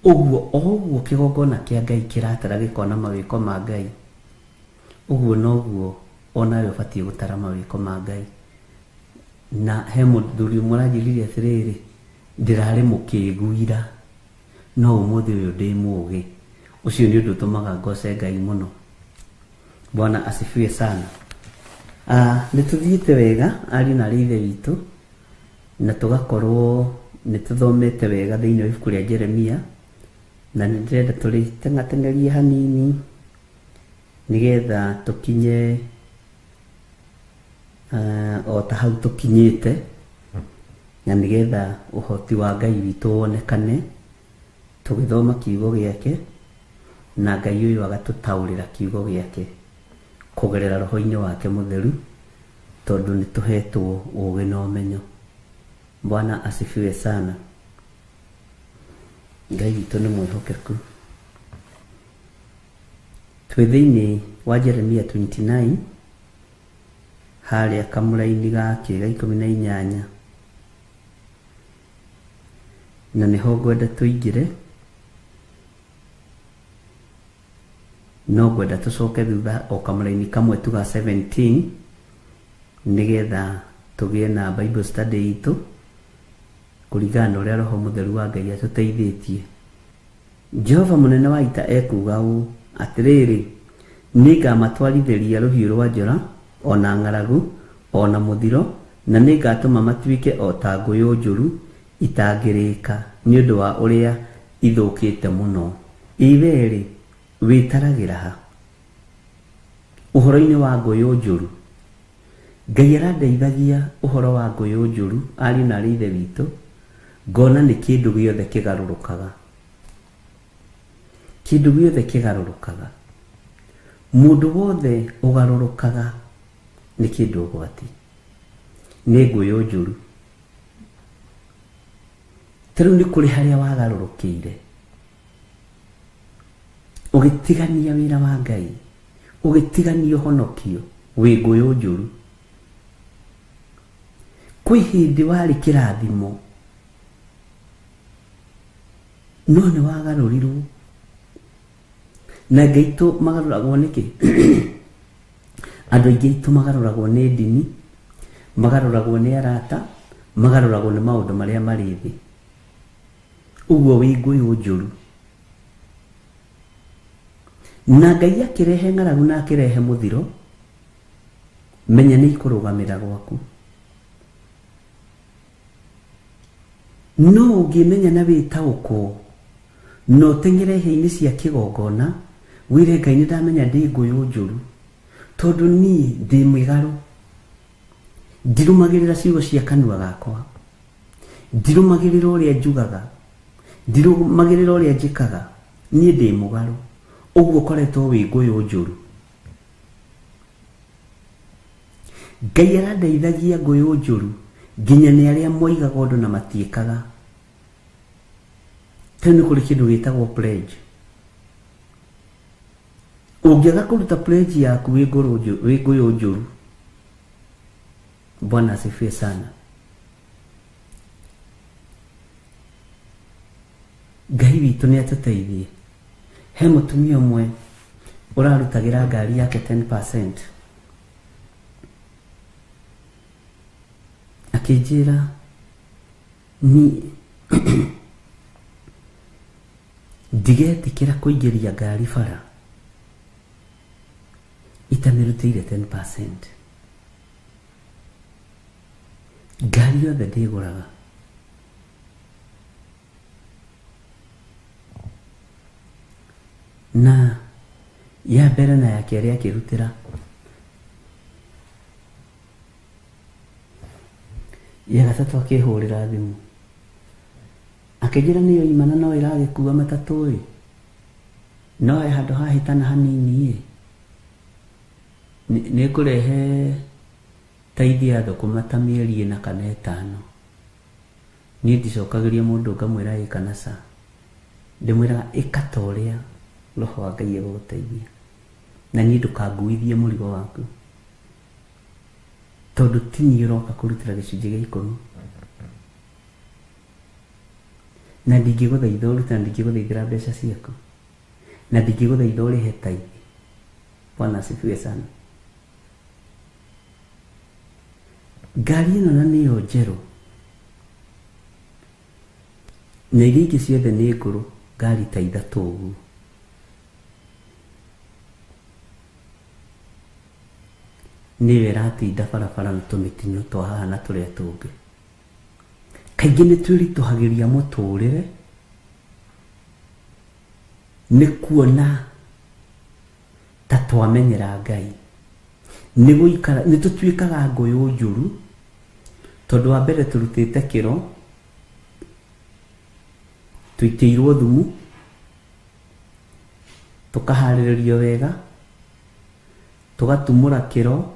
Speaker 4: ũguo o ũguo kĩgongona kĩa Ngai kĩratara gĩkona mawĩko ma Ngai ũguo noguo onawe ũbatiĩ gũtara mawĩko ma Ngai na he mũthuri ũmwe ũranjĩrire atĩrĩrĩ ndĩrarĩ mũkĩgu ira no ũmũthĩ ũyũ ndĩ mũũgĩ ũcio nĩ ũndũ ũtũmaga ngoce Ngai mũno Bwana asifiwe sana nĩ tũthiĩte wega ariũ na arĩ ithe witũ na tũgakorwo nĩ tũthomete wega thĩinĩ wa ibuku rĩa Jeremia na nĩ ndĩrenda tũrĩteng'ateng'erie hanini nĩgetha tũkinye o ta hau tũkinyĩte na nĩgetha ũhoti wa Ngai witũ wonekane tũgĩthoma kiugo gĩake na Ngai ũyũ agatũtaũrĩra kiugo gĩake kũgerera roho-inĩ wake mũtheru tondũ nĩ tũhetwo ũũgĩ na ũmenyo Bwana asifiwe sana Ngai witũ nĩ mwĩhokeku twĩ thĩinĩ wa Jeremia 29
Speaker 11: Harĩa kamũraini gake ga 18 na nĩho ngwenda tũingĩre, no ngwenda tũcoke thutha o kamũraini kamwe tu ga 17 nĩgetha tũgĩe na Bible study itũ kũringana na ũrĩa Roho Mũtheru wa Ngai atũteithĩtie. Jehova mũnene wa ita ekuuga ũũ, atĩrĩrĩ, nĩngamatwarithĩria rũhiũ rwa njora ona ng'aragu ona mũthiro, na nĩngatũma matuĩke o ta ngũyũ njũru itangĩrĩka nĩ ũndũ wa ũrĩa ithũkĩte mũno. Iwerĩ wĩtaragĩra ha ũhoro-inĩ wa ngũyũ njũru? Ngai arandeithagia ũhoro wa ngũyũ njũru, ariũ na arĩ ithe witũ, ngona nĩ kĩndũ gĩothe kĩgarũrũkaga, kĩndũ gĩothe kĩgarũrũkaga, mũndũ wothe ũgarũrũkaga nĩ kĩndũ ũgwati, nĩ ngũyũ njũru. Ta rĩu nĩ kũrĩ harĩa wagarũrũkĩire ũgĩtigania wĩra wa Ngai, ũgĩtigania ũhonokio, wĩ ngũyũ njũru. Kwĩ hĩndĩ warĩ kĩrathimo no nĩ wagarũrirwo, na Ngai aitũ magarũragwo nĩkĩ? Andũ aingĩ aitũ magarũragwo nĩ ndini, magarũragwo nĩ arata, magarũragwo nĩ maũndũ marĩa marĩ thĩ. Ũguo wĩ ngũyũ njũru. Na Ngai akĩrehe ng'aragu na akĩrehe mũthiro, menya nĩ ikũrũgamĩra gwaku. No ũngĩmenya na wĩtaũkwo no ũteng'ere hĩa-inĩ cia kĩgongona wĩre Ngai nĩ ndamenya ndĩ ngũyũ njũru, tondũ niĩ ndĩ mĩgarũ, ndirũmagĩrĩra ciugo cia kanua gakwa, ndirũmagĩrĩra ũrĩa njugaga, ndirũmagĩrĩra ũrĩa njĩkaga, niĩ ndĩ mũgarũ. Ũguo ũkoretwo wĩ ngũyũ njũru. Ngai arandeithagia ngũyũ njũru nginya nĩ arĩa moigaga ũndũ na matiĩkaga. Tene nĩ kũrĩ kĩndũ gĩtagwo pledge. Ũngĩaga kũruta pledge yaku wĩ ngũyũ njũru. Bwana asifiwe sana. Ngai witũ nĩ atũteithie. He mũtumia ũmwe ũrarutagĩra ngari yake 10%. Akĩnjĩra ni ndigetĩkĩra kũingĩria ngari bara itamĩrutĩire 10%. Ngari yothe ndĩgũraga. Na ya mbere na ya kerĩ akĩrutĩra, ya gatatũ akĩhũrĩra thimũ akĩnjĩra nĩyo imana no ĩragĩkua matatũ ĩ, no he handũ hahĩtana hanini ĩ, nĩ ngũrehe taithi ya thũkũma ta mĩeri ĩna kana ĩtano. Niĩ ndicokagĩria mũndũ ngamwĩra ĩ kana ca, ndĩmwĩraga ĩka ta ũrĩa Roho wa Ngai egũgũteithia, na niĩ ndũkanguithie mũrigo waku, tondũ ti niĩ ũroka kũrutĩra gĩcunjĩ gĩa 10, na ndingĩgũthaitha ũrute, na ndingĩgũthaithĩra mbeca ciaku, na ndingĩgũthaitha ũrĩhe taithi. Bwana asifiwe sana. Ngari ĩno na nĩyo njerũ, na iria ingĩ ciothe nĩ ngũrũ, ngari ta ithatũ ũguo. Nĩyo ĩratinda barabara na tũmĩtino twa haha na tũrĩa tũngĩ. Kaingĩ nĩ twĩritũhagĩria mũtũrĩre nĩ kuona ta twamenyera Ngai, nĩ gũikara nĩ tũtuĩkaga ngũyũ njũru, tondũ wa mbere tũrutĩte kĩro, tũitĩirwo thumu, tũkaharĩrĩrio wega, tũgatumũra kĩro,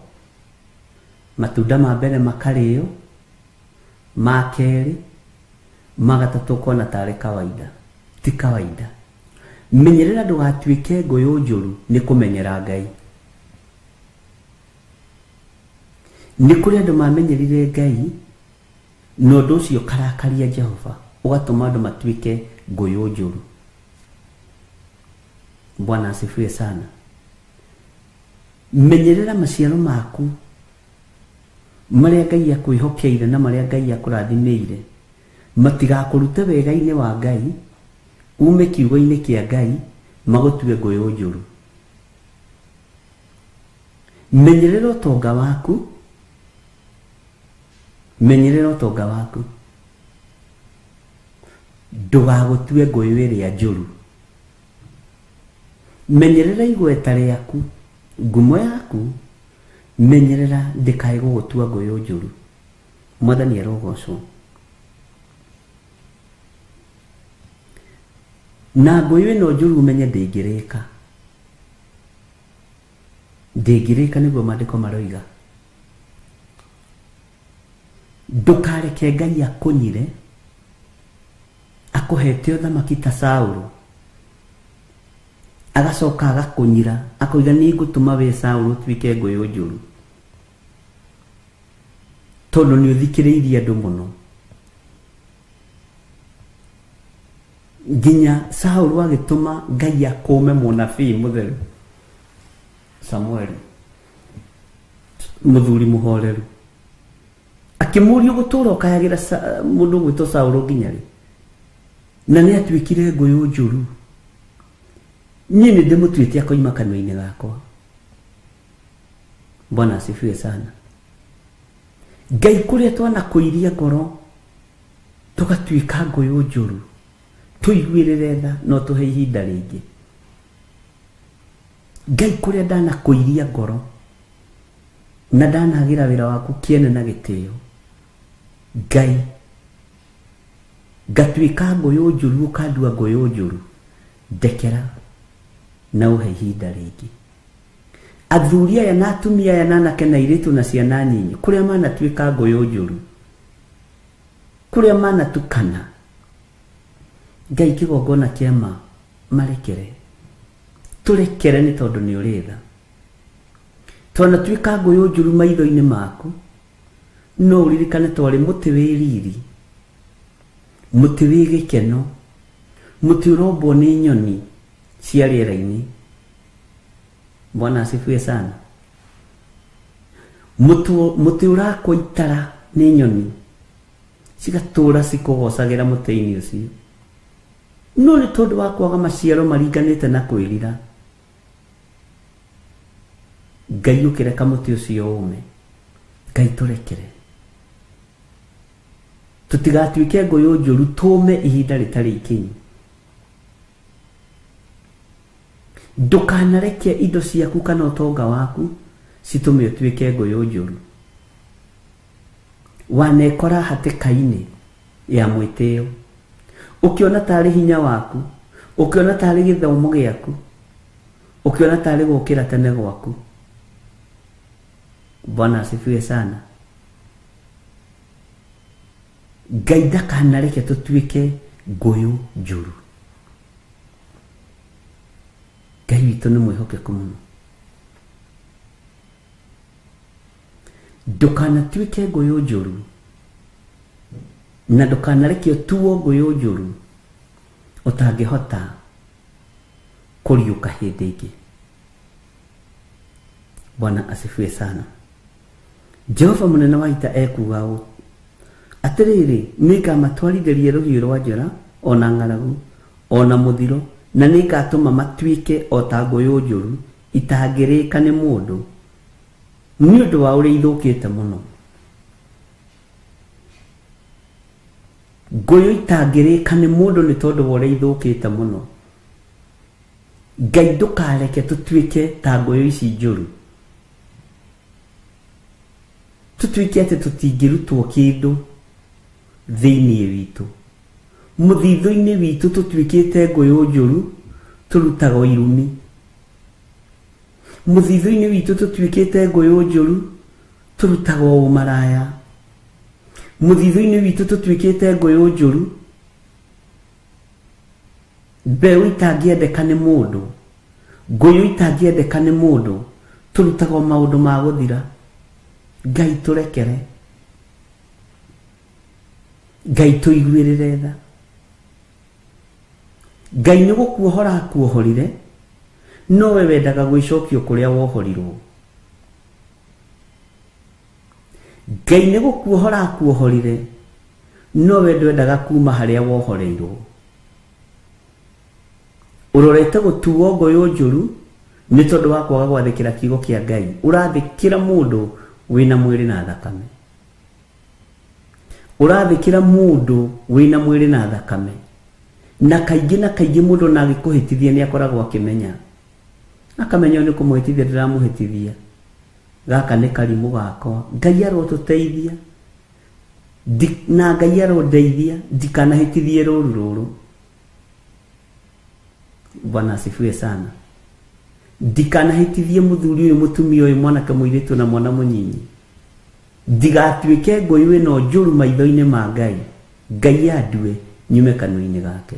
Speaker 11: matunda ma mbere makarĩo, ma kerĩ, ma gatatũ ũkona tarĩ kawaida. Ti kawaida. Menyerera ndũgatuĩke ngũyũ njũru nĩ kũmenyera Ngai. Nĩ kũrĩ andũ mamenyerire Ngai na ũndũ ũcio ũkarakaria Jehova, ũgatũma andũ matuĩke ngũyũ njũru. Bwana asifiwe sana. Menyerera maciaro maku marĩa Ngai akwĩhokeire na marĩa Ngai akũrathimĩire, matigakũrute wega-inĩ wa Ngai, ume kiugo-inĩ kĩa Ngai, magũtue ngũyũ njũru. Menyerera ũtonga waku, menyerera ũtonga waku, ndũgagũtue ngũyũ ĩrĩa njũru. Menyerera igweta rĩaku, ngumo yaku, menyerera ndĩkae gũgũtua ngũyũ njũru. Mwathani arogocwo. Na ngũyũ ĩno njũru ũmenye ndĩngĩrĩka, ndĩngĩrĩka nĩguo maandĩko maroiga. Ndũkareke Ngai akũnyire akũhete ũthamaki ta Saũlũ, agacoka agakũnyira akoiga nĩ ngũtũma we Saũlũ ũtuĩke ngũyũ njũru, tondũ nĩ ũthikĩrĩirie andũ mũno. Nginya Saũlũ agĩtũma Ngai akũme mũnabii mũtheru Samueli, mũthuri mũhoreru, akĩmũria ũgũtũra ũkayagĩra mũndũ ũgwĩtwo Saũlũ nginya rĩ, na nĩ atuĩkire ngũyũ njũru. Niĩ nĩ ndĩmũtuĩte akoima kanua-inĩ gakwa. Bwana asifiwe sana. Ngai kũrĩa twanakũiria ngoro tũgatuĩka ngũyũ njũru, tũiguĩrĩre tha no tũhe ihinda rĩngĩ. Ngai kũrĩa ndanakũiria ngoro na ndanagĩra wĩra waku kĩene na gĩtĩo, Ngai ngatuĩka ngũyũ njũru, ũkandua ngũyũ njũru, ndekera na ũhe ihinda rĩngĩ. Athuri aya na atumia aya na anake na airĩtu na ciana nyinyi, kũrĩa manatuĩka ngũyũ njũru, kũrĩa manatukana, Ngai kĩgongona kĩa ma marekere, tũrekere nĩ tondũ nĩ ũrĩ tha. Twanatuĩka ngũyũ njũru maitho-inĩ maku, no ũririkane twarĩ mũtĩ wĩ riri, mũtĩ wĩ gĩkeno, mũtĩ ũrombwo nĩ nyoni cia rĩera-inĩ. Bwana asifiwe sana. Mũtĩ ũrakwo itara nĩ nyoni cigatũra cikũgocagĩra mũtĩ-inĩ ũcio, no nĩ tondũ wa kwaga maciaro maringanĩte na kwĩrira, Ngai ũkĩreka mũtĩ ũcio ũme. Ngai tũrekere, tũtigatuĩke ngũyũ njũru, tũme ihinda rĩtarĩ ikinyu. Ndũkanareke indo ciaku kana ũtonga waku citũme ũtuĩke ngũyũ njũru. Wanekora hatĩka-inĩ ya mwĩtĩo, ũkĩona tarĩ hinya waku, ũkĩona tarĩ gĩthomo gĩaku, ũkĩona tarĩ gũkĩra tene gwaku. Bwana asifiwe sana. Ngai ndakanareke tũtuĩke ngũyũ njũru. Ngai witũ nĩ mwĩhokeku mũno. Ndũkanatuĩke ngũyũ njũru, na ndũkanareke ũtuo ngũyũ njũru ũtangĩhota kũriũka hĩndĩ ĩngĩ. Bwana asifiwe sana. Jehova mũnene wa ita ekuuga ũũ, atĩrĩrĩ, nĩngamatwarithĩria rũhiũ rwa njora, ona ng'aragu, ona mũthiro, na nĩngatũma matuĩke o ta ngũyũ njũru itangĩrĩka nĩ mũndũ, nĩ ũndũ wa ũrĩa ithũkĩte mũno. Ngũyũ itangĩrĩka nĩ mũndũ nĩ tondũ wa ũrĩa ithũkĩte mũno. Ngai ndũkareke tũtuĩke ta ngũyũ ici njũru, tũtuĩke atĩ tũtingĩrutwo kĩndũ thĩinĩ witũ, mũthithũ-inĩ witũ tũtuĩkĩte ngũyũ njũru, tũrutagwo irumi. Mũthithũ-inĩ witũ tũtuĩkĩte ngũyũ njũru, tũrutagwo ũmaraya. Mũthithũ-inĩ witũ tũtuĩkĩte ngũyũ njũru, mbeũ itangĩendeka nĩ mũndũ, ngũyũ itangĩendeka nĩ mũndũ, tũrutagwo maũndũ ma gũthira. Ngai tũrekere, Ngai tũiguĩrĩre tha. Ngai nĩ gũkuohora akuohorire, no we wendaga gwĩcokio kũrĩa wohorirwo. Ngai nĩ gũkuohora akuohorire, no we ndwendaga kuma harĩa wohoreirwo. Ũrorete gũtuo ngũyũ njũru nĩ tondũ wa kwaga gwathĩkĩra kiugo kĩa Ngai. Ũrathĩkĩra mũndũ wĩna mwĩrĩ na thakame. Ũrathĩkĩra mũndũ wĩna mwĩrĩ na thakame. Na kaingĩ mũndũ na agĩkũhĩtithia nĩ akoragwo akĩmenya. Akamenya nĩ kũmũhĩtithia ndĩramũhĩtithia. Gaka nĩ karimũ gakwa. Ngai arotũteithia. Na Ngai arondeithia ndikanahĩtithie rũru rũrũ. Bwana asifiwe sana. Ndikanahĩtithie mũthuri ũyũ, mũtumia ũyũ, mwanake mũirĩtu na mwana mũnyinyi. Ndigatuĩke ngũyũ ĩno njũru maitho-inĩ ma Ngai. Ngai andue nyume kanua-inĩ gake.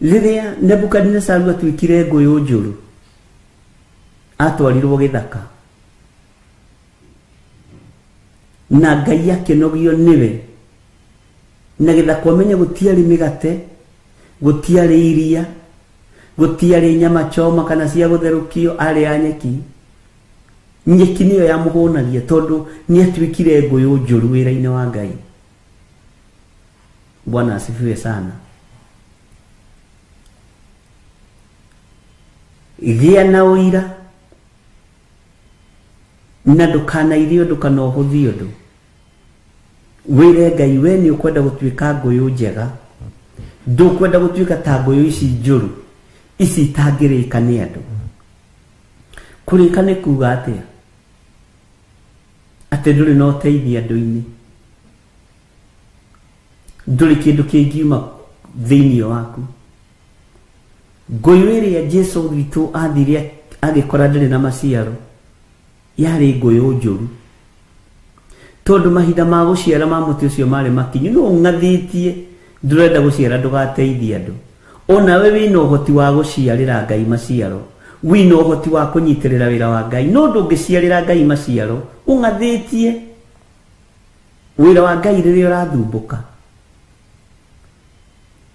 Speaker 11: Rĩrĩa Nebukadinesaru atuĩkire ngũyũ njũru, atwarirwo gĩthaka na Ngai akĩnogio nĩwe. Na gĩthaka ũmenye gũtiarĩ mĩgate, gũtiarĩ iria, gũtiarĩ nyama choma kana cia gũtherũkio, arĩ a nyeki. Nyeki nĩyo yamũhũnagia tondũ nĩ atuĩkire ngũyũ njũru wĩra-inĩ wa Ngai. Bwana asifiwe sana. Gĩa na ũira na ndũkanairie ũndũ kana ũhũthie ũndũ. Wĩre Ngai we nĩ ũkwenda gũtuĩka ngũyũ njega, ndũkwenda gũtuĩka ta ngũyũ ici njũru, ici itangĩrĩka nĩ andũ. Kũrĩka nĩ kuga atĩa? Atĩ ndũrĩ na ũteithio andũ-inĩ, ndũrĩ kĩndũ kĩngiuma thĩinĩ waku. Ngũyũ ĩrĩa Jesu witũ athire agĩkora ndĩrĩ na maciaro yarĩ ngũyũ njũru, tondũ mahinda ma gũciara ma mũtĩ ũcio marĩ makinyu. No ũng'athĩtie ndũrenda gũciara ndũgateithie andũ. Onawe wĩna ũhoti wa gũciarĩra Ngai maciaro, wĩna ũhoti wa kũnyitĩrĩra wĩra wa Ngai, no ndũngĩciarĩra Ngai maciaro ũng'athĩtie wĩra wa Ngai rĩrĩa ũrathumbũka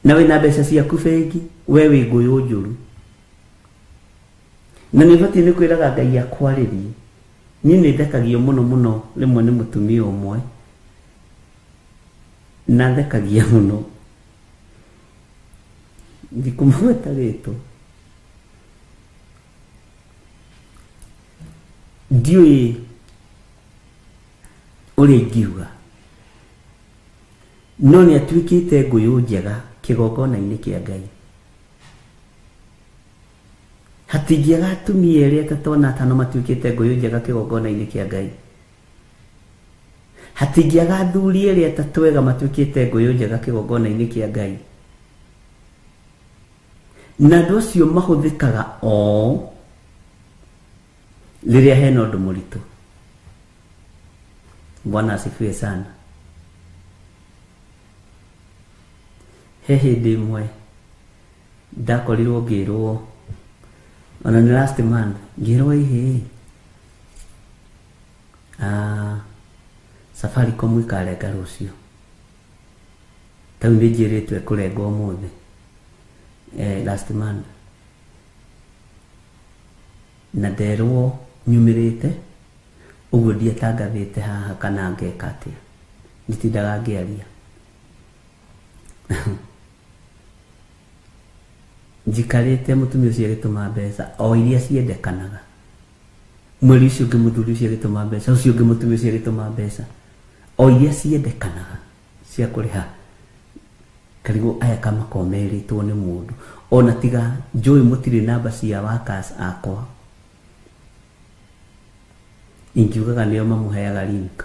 Speaker 11: na wĩna mbeca ciaku bengi, we wĩ ngũyũ njũru. Na nĩ ũbatiĩ nĩ kwĩraga Ngai akwarĩrie. Niĩ nĩ thekagio mũno mũno rĩmwe nĩ mũtumia ũmwe, na thekagia mũno, ndikũmũgweta rĩtwa, ndiũĩ ũrĩa ingiuga, no nĩ atuĩkĩte ngũyũ njega kĩgongona-inĩ kĩa Ngai. Hatingĩaga atumia erĩ atatũ ona atano matuĩkĩte ngũyũ njega kĩgongona-inĩ kĩa Ngai. Hatingĩaga athuri erĩ atatũ ega matuĩkĩte ngũyũ njega kĩgongona-inĩ kĩa Ngai. Na andũ acio mahũthĩkaga o rĩrĩa hena ũndũ mũritũ. Bwana asifiwe sana. He hĩndĩ ĩmwe ndakorirwo ngĩrwo, ona nĩ last month, ngĩrwo ihĩ, Safaricom ĩkarenga rũciũ. Tau nĩ njĩrĩtwo ĩkũrenga ũmũthĩ, last month. Na nderwo nyumĩrĩte ũguo ndiatangathĩte haha kana ngeka atĩa, nditindaga ngĩaria. Njikarĩte mũtumia ũcio agĩtũma mbeca o iria ciendekanaga. Mweri ũcio ũngĩ mũthuri ũcio agĩtũma mbeca, ũcio ũngĩ mũtumia ũcio agĩtũma mbeca o iria ciendekanaga cia kũrĩha. Karigwo aya kamakorwo merĩtwo nĩ mũndũ. Ona tiga njũĩ mũtirĩ namba cia workers akwa, ingiugaga nĩo mamũheaga link.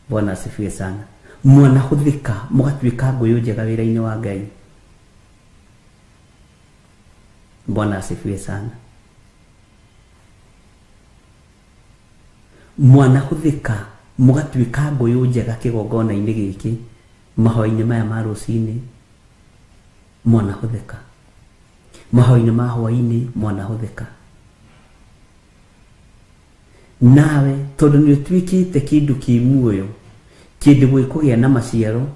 Speaker 11: Bwana asifiwe sana. Mwanahũthĩka mũgatuĩka ngũyũ njega wĩra-inĩ wa Ngai. Bwana asifiwe sana. Mwanahũthĩka mũgatuĩka ngũyũ njega kĩgongona-inĩ gĩkĩ, mahoya-inĩ maya ma rũcinĩ mwanahũthĩka, mahoya-inĩ ma hwaĩ-inĩ mwanahũthĩka. Nawe tondu ni utuikite kindu ki muoyo kindu gwikugia na maciaro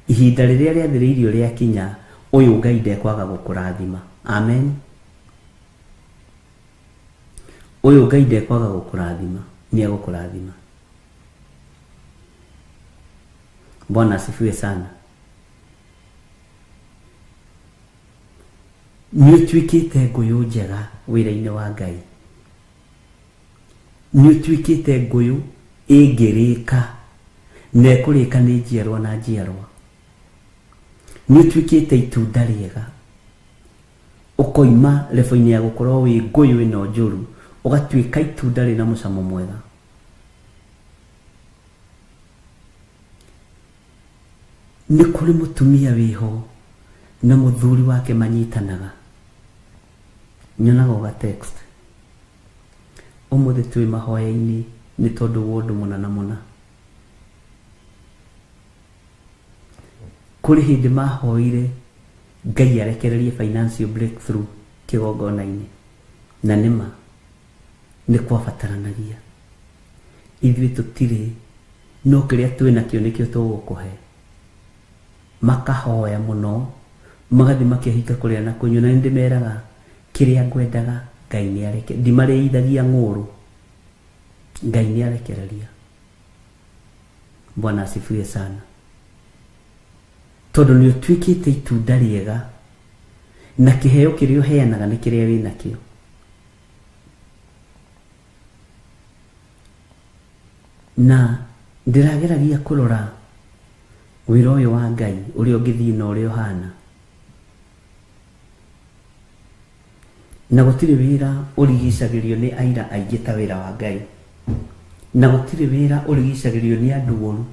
Speaker 11: ihinda riria riathiriirio riakinya uyu Ngai ndekwaga gukurathima. Amen. Uyu Ngai ndekwaga gukurathima, ni egukurathima. Bwana asifiwe sana. Ni utuikite nguyu njega wira-ini wa Ngai. Ni utuikite nguyu ingirika na ikurika ni njiarwa na njiarwa. Ni utuikite itunda riega ukoima level-ini ya gukorwo wi nguyu ino njuru ugatuika itunda rina mucamo mwega. Ni kuri mutumia wiho na muthuri wake manyitanaga. Nyonaga uga text umuthi twi mahoya-ini ni tondu wa undu muna na muna. Kuri hindi mahoire Ngai arekererie financial breakthrough kigongona-ini, na nima ni kwabataranagia. Ithuĩ tutire no kiria twi nakio nikio tugukuhe. Makahoya muno magathi makihinga kuria na kunyua, na nĩndĩmeraga kiria ngwendaga Ngai nĩ areke, ndimarĩithagia ng'ũrũ, Ngai nĩ arekereria. Bwana asifiwe sana. Tondu nĩ ũtuĩkĩte itunda rĩega na kĩheo kĩrĩa ũheanaga nĩ kĩrĩa wĩ nakĩo. Na ndĩrageragia kũrora wĩra ũyũ wa Ngai ũrĩa ũngĩthiĩ na ũrĩa ũhana, na gũtirĩ wĩra ũrigicagĩrio nĩ aira aingĩ ta wĩra wa Ngai, na gũtirĩ wĩra ũrigicagĩrio nĩ andũ oru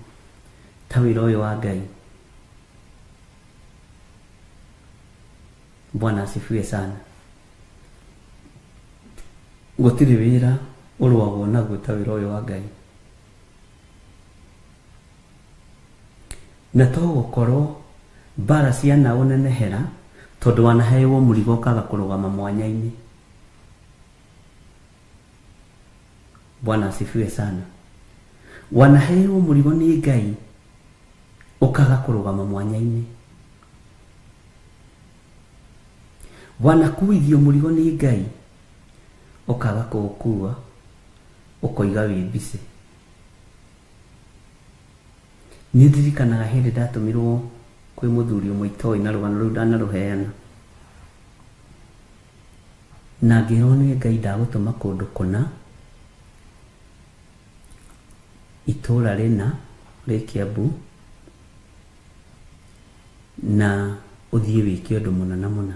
Speaker 11: ta wĩra ũyũ wa Ngai. Bwana asifiwe sana. Gũtirĩ wĩra ũrũagwo naguo ta wĩra ũyũ wa Ngai. Na to gũkorwo mbara cianaũnenehera tondu wanaheirwo mũrigo ũkaga kũrũgama mwanya-inĩ. Bwana asifiwe sana. Wanaheirwo mũrigo nĩ Ngai ũkaga kũrũgama mwanya-inĩ. Wanakuithio mũrigo nĩ Ngai ũkaga kũũkua ũkoiga wĩ busy. Nĩ ndirikanaga hĩndĩ ndatũmirwo kwĩ mũthuri ũmwe itoĩ na rũgano rũu ndanarũheana, na ngĩrwo nĩ Ngai ndagũtũma kũndũ kũna itũra rĩna rĩ Kiambu na ũthiĩ wĩke ũndũ mũna na mũna.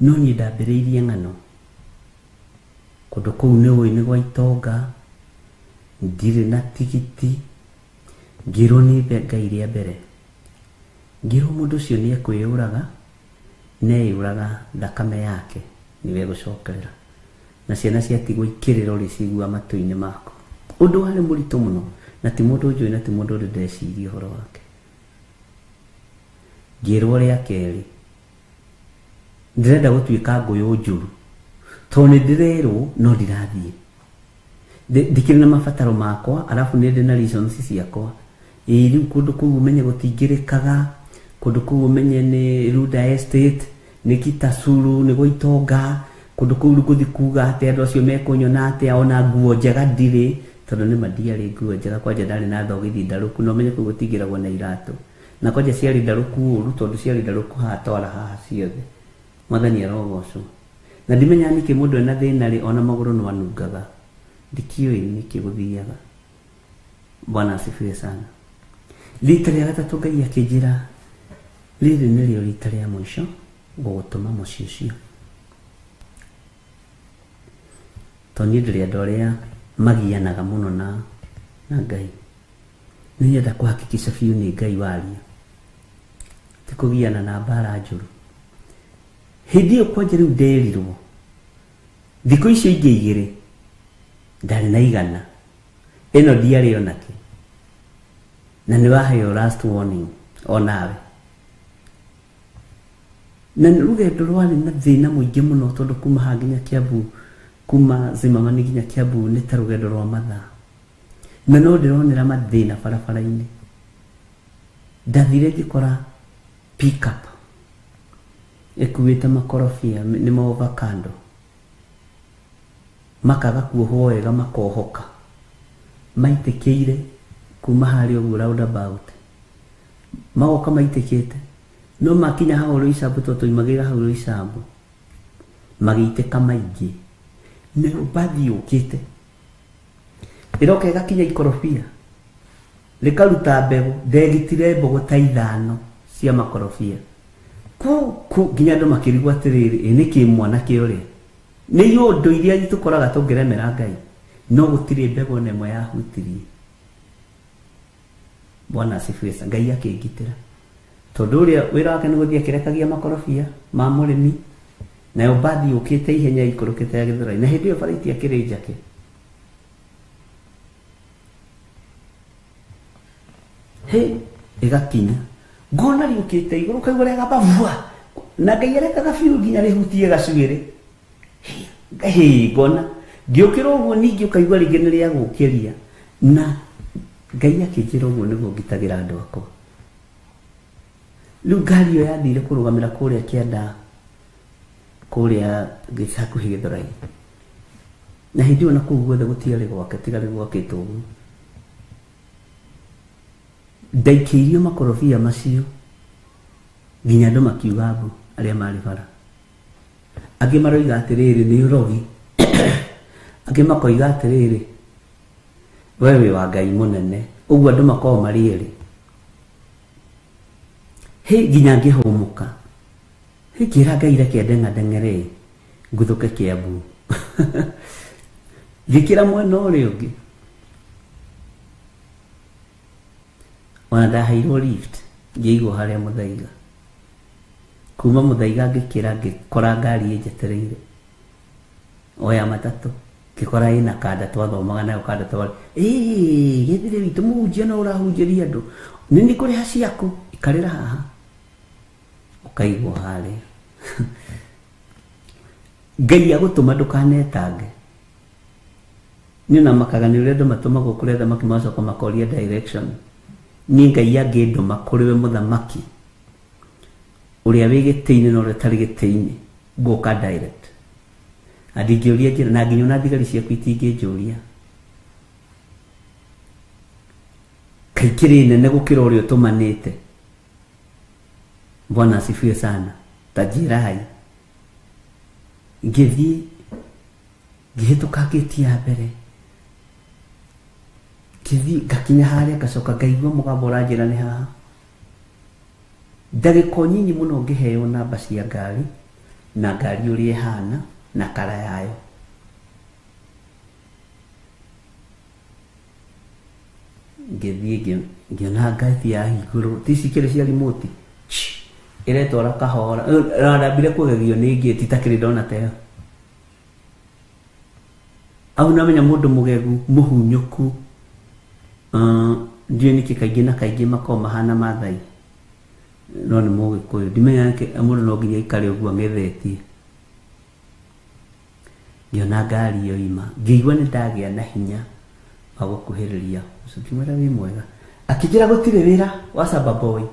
Speaker 11: No niĩ ndambĩrĩirie ng'ano kũndũ kũu nĩ ũĩ nĩ gwa itonga, ndirĩ na tigiti. Ngĩrwo nĩ Ngai rĩa mbere, ngĩrwo mũndũ ũcio nĩ ekwĩyũraga, na eyũraga thakame yake nĩwe egũcokerera, na ciana ciatigwo ikĩrĩra ũrĩcigua matũ-inĩ maku. Ũndũ warĩ mũritũ mũno, na ti mũndũ njũĩ na ti mũndũ ũrĩ ndeciria ũhoro wake. Ngĩrwo rĩa kerĩ ndĩrenda gũtuĩka ngũyũ njũru tondũ nĩ ndĩrerwo no ndirathiĩ, ndikĩrĩ na mabataro makwa, arabu nĩ ndĩ na reasons ciakwa. Ĩĩ rĩu kũndũ kũu ũmenye gũtingĩrĩkaga, kũndũ kũu ũmenye nĩ Runda Estate, nĩ Kitasuru, nĩ gwa itonga, kũndũ kũu rĩu ngũthiĩ kuga atĩ andũ acio mekũnyona atĩa, ona nguo njega ndirĩ, tondũ nĩma ndiarĩ nguo njega. Kwanja ndarĩ na thogithi ndarũku, na ũmenye kũu gũtingĩragwo na iratũ, na kwanja ciarĩ ndarũku ũru tondũ ciarĩ ndarũku haha twara haha ciothe. Mwathani arogocwo. Na ndimenyaga nĩkĩ mũndũ ena thĩna rĩ, ona magũrũ no anungaga, ndikĩũĩ nĩkĩ gũthiaga. Bwana asifiwe sana. Rita rĩa gatatũ Ngai akĩnjĩra rĩrĩ nĩrĩo rita rĩa mũico gũgũtũma mũciĩ ũcio, tondũ niĩ ndĩrĩ andũ arĩa magianaga mũno na Ngai. Nĩ nyenda kũhakikisha biũ nĩ Ngai waria, ti kũgiana na mbara njũru. Hĩndĩ ĩyo kwanja rĩu nderirwo thikũ icio ingĩ igĩrĩ ndarĩ na igana, ĩno ndiarĩ onakĩ, na nĩ waheo last warning onawe. Na nĩ rũgendo rwarĩ na thĩna mũingĩ mũno tondũ kuma haha nginya Kiambu Kuma Zimmerman nginya Kiambu nĩ ta rũgendo rwa mathaa. Na no ndĩronera mathĩna barabara-inĩ. Ndathire ngĩkora pick-up ĩkuĩte makorobia nĩ ma avocado, makaga kuohwo wega makohoka, maitĩkĩire kuma harĩa ũguo roundabout, magoka maitĩkĩte, no makinya hau Roysambu tondũ twaumagĩrĩra hau Roysambu magĩitĩka maingĩ. Nayo mbathi yũkĩte ĩroka ĩgakinya ikorobia rĩkaruta mbegũ. Ndegitire mbũgũ ta 5 cia makorobia ku nginya andũ makĩrigwo atĩrĩrĩ, ĩ nĩkĩ mwanake ũrĩa nĩ ũndũ iria tũkoraga tũngĩremera Ngai, no gũtirĩ mbegũ ona ĩmwe yahutirie. Bwana asifiwe sana. Ngai akĩngitĩra tondũ ũrĩa wĩra wake nĩ gũthiĩ akĩrekagia makorobia ma mũrĩmi, nayo mbathi yũkĩte ihenya ikũrũkĩte ya Gĩthũrai, na hĩndĩ ĩyo bara itiakĩrĩ njake. He ĩgakinya ngona rĩũkĩte igũrũ kaigua rĩagamba vua, na Ngai arekaga biũ nginya rĩhutie gacuĩrĩ. He ngona ngĩũkĩra ũguo ningĩ ũkaigua rĩngĩ nĩ rĩagũkĩria, na Ngai akĩnjĩra ũguo nĩguo ngitagĩra andũ akwa. Rĩu ngari ĩyo yathire kũrũgamĩra kũrĩa kĩanda, kũrĩa hakuhĩ Gĩthũrai, na hĩndĩ ĩyo na kũu guothe gũtiarĩ gwake tiga rĩ gwakĩtwo ũguo. Ndaikĩirio makorobia macio nginya andũ makiuga mbu arĩa marĩ bara. Angĩ maroiga atĩrĩrĩ nĩ ũrogi, angĩ makoiga atĩrĩrĩ we wĩ wa Ngai mũnene, ũguo andũ makoragwo marĩ erĩ. Hĩ nginya ngĩhũmũka, hĩ ngĩra Ngai reke ndeng'andeng'ere nguthũke Kiambu. Ngĩkĩra mwena ũrĩa ũngĩ, ona ndaheirwo lift ngĩigwo harĩa Mũthaiga. Kuma Mũthaiga ngĩkĩra ngĩkora ngari ĩnjetereire o ya matatũ, ngĩkora ĩna kanda twathomaga nayo kanda twarĩ gĩthire witũ mũhunjia no ũrahunjĩria andũ, nĩ nĩ kũrĩha ciaku, ikarĩra haha ũkaigwo harĩa. Ngai agũtũma ndũkanetange. Niĩ ona makaga nĩ ũrĩa andũ matũmagwo kũrĩ athamaki magacoka makoria direction. Niĩ Ngai angĩndũma kũrĩ we mũthamaki ũrĩa wĩ gĩtĩ-inĩ na ũrĩa ũtarĩ gĩtĩ-inĩ, ngũka direct. Na ndingĩũria njĩra, na nginya ona thigari ciaku itingĩnjũria. Kaingĩ nene gũkĩra ũrĩa ũtũmanĩte. Bwana asifiwe sana. Ta njĩrai. Ngĩthiĩ ngĩhĩtũka ngĩti ya mbere, ngĩthiĩ ngakinya harĩa ngacoka ngaigua mũgambo ũranjĩra nĩ haha. Ndagĩka nyinyi mũno ngĩheo namba cia ngari na ngari ũrĩa ĩhana na kara yayo. Ngĩthiĩ ngĩona ngari yahingũrwo, ti ici ikĩrĩ cia remote, ĩretwara kahora. Na ndambire kũgegio nĩ ngĩti ta kĩrĩ ndona ta ĩyo. Au namenya mũndũ mũgegu mũhunyũku, ndiũĩ nĩkĩ kaingĩ na kaingĩ makoragwo mahana Maathai, no nĩ Mũgĩkũyũ. Ndimenya nĩkĩ mũndũ no nginya aikare ũguo ang'ethetie. Ngĩona ngari yoima, ngĩigua nĩ ndagĩa na hinya wa gũkuhĩrĩria. Ũcio ngĩmwĩra wĩ mwega, akĩnjĩra gũtirĩ wĩra wa Samba Boy,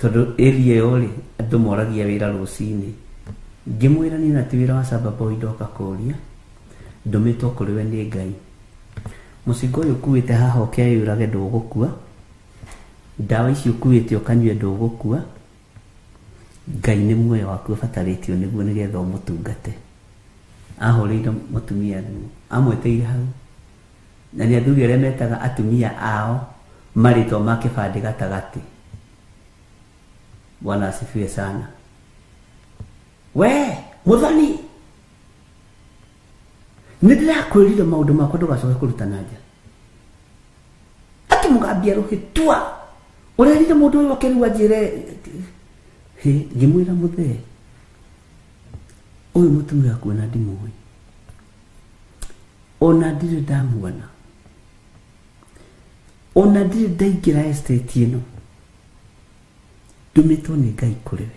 Speaker 11: tondũ area ĩyo rĩ andũ moragia wĩra rũcinĩ. Ngĩmwĩra niĩ na ti wĩra wa Samba Boy ndoka kũria, ndũmĩtwo kũrĩ we nĩ Ngai. Mũcinga ũyũ ũkuĩte haha ũkeyũrage ndũgũkua, ndawa ici ũkuĩte ũkanyue ndũgũkua, Ngai nĩ muoyo waku ũbatarĩtio nĩguo nĩgetha ũmũtungate. Ahũrĩire mũtumia thimũ, amwĩtĩire hau, na nĩ athuri arĩa metaga atumia ao marĩtwa ma kĩbandĩ gatagatĩ. Bwana asifiwe sana. We Muthoni, nĩ ndĩrakwĩrire maũndũ makwa ndũgacoke kũruta na nja. Akĩmũgambia rũhĩ tua, ũrerire mũndũ ũyũ oke rĩu anjĩre. Hĩ, ngĩmwĩra mũthee ũyũ mũtumia waku ona ndimũĩ, ona ndirĩ ndamuona, ona ndirĩ ndaingĩra estate ĩno, ndũmĩtwo nĩ Ngai kũrĩ we.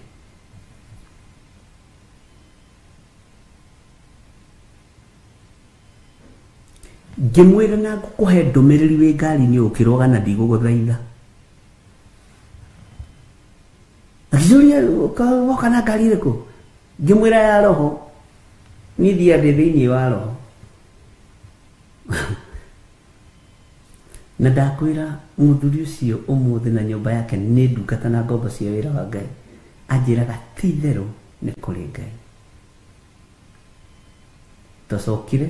Speaker 11: Ngĩmwĩra na ngũkũhe ndũmĩrĩri wĩ ngari-inĩ ũkĩrũga na ndigũgũthaitha. Akĩnjũria woka na ngari ĩrĩkũ? Ngĩmwĩra ya roho. Niĩ thiaga ndĩ thĩinĩ wa roho. Na ndakwĩra mũthuri ũcio ũmũthĩ na nyũmba yake nĩ ndungata na ngombo cia wĩra wa Ngai. Anjĩraga ti itherũ nĩ kũrĩ Ngai. Twacokire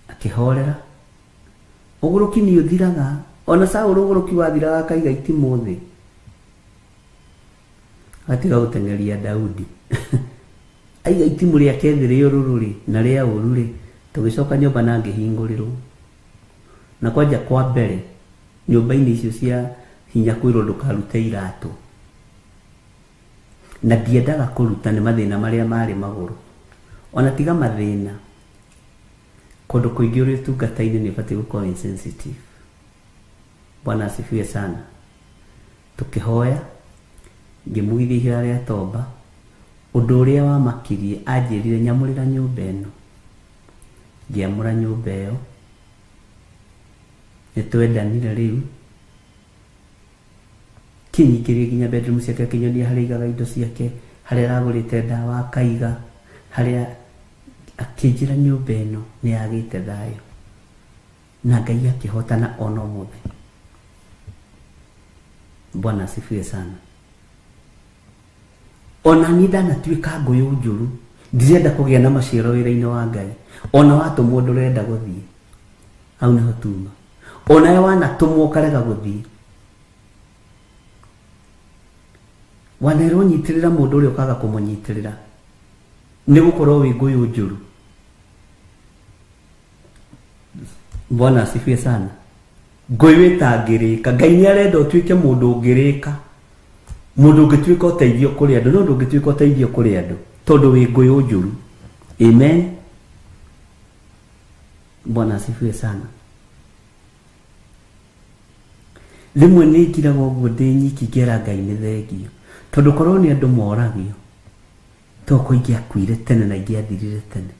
Speaker 11: akĩhorera. Ũgũrũki nĩ ũthiraga. Ona Saũlũ ũgũrũki wathiraga akaiga itimũ thĩ. Agatiga gũteng'eria Daudi. Aiga itimũ rĩake thĩ rĩ ũrũrũ rĩ na rĩa ũru rĩ, tũgĩcoka nyũmba na ngĩhingũrĩrwo. Na kwanja kwa mbere nyũmba-inĩ icio cia hinya kwĩrwo ndũkarute iratũ. Na ndiendaga kũruta nĩ mathĩna marĩa marĩ magũrũ. Ona tiga mathĩna, kũndũ kũingĩ ũrĩ ũtungata-inĩ nĩ ũbatiĩ gũkorwo insensitive. Bwana asifiwe sana. Tũkĩhoya, ngĩmũgithia ihiga rĩa tomba. Ũndũ ũrĩa wamakirie anjĩrire nyamũrĩra nyũmba ĩno. Ngĩamũra nyũmba ĩyo. Nĩtwendanire rĩu. Kĩnyingĩrie nginya bedroom ciake, akĩnyonia harĩa aigaga indo ciake, harĩa aragũrĩte ndawa akaiga, harĩa akĩnjĩra nyũmba ĩno nĩ yagĩte thayũ. Na Ngai akĩhotana ona ũmũthĩ. Bwana asifiwe sana. Ona niĩ ndanatuĩka ngũyũ njũru, ndirenda kũgĩa na maciaro wĩra-inĩ wa Ngai. Ona watũmwo ndũrenda gũthiĩ. Hau nĩho tuma. Ona we wanatũmwo ũkarega gũthiĩ. Wanerwo nyitĩrĩra mũndũ ũrĩa ũkaga kũmũnyitĩrĩra. Nĩ gũkorwo wĩ ngũyũ njũru. Bwana asifiwe sana. Ngũyũ ĩtangĩrĩka. Ngai nĩ arenda ũtuĩke mũndũ ũngĩrĩka. Mũndũ ũngĩtuĩka ũteithio kũrĩ andũ, no ndũngĩtuĩka ũteithio kũrĩ andũ tondũ wĩ ngũyũ njũru. Amen. Bwana asifiwe sana. Rĩmwe nĩ ngiraga ũguo ndĩ nyiki ngera Ngai nĩ thengio. Tondũ korwo nĩ andũ moragio, toko ingĩakuire tene na ingĩathirire tene.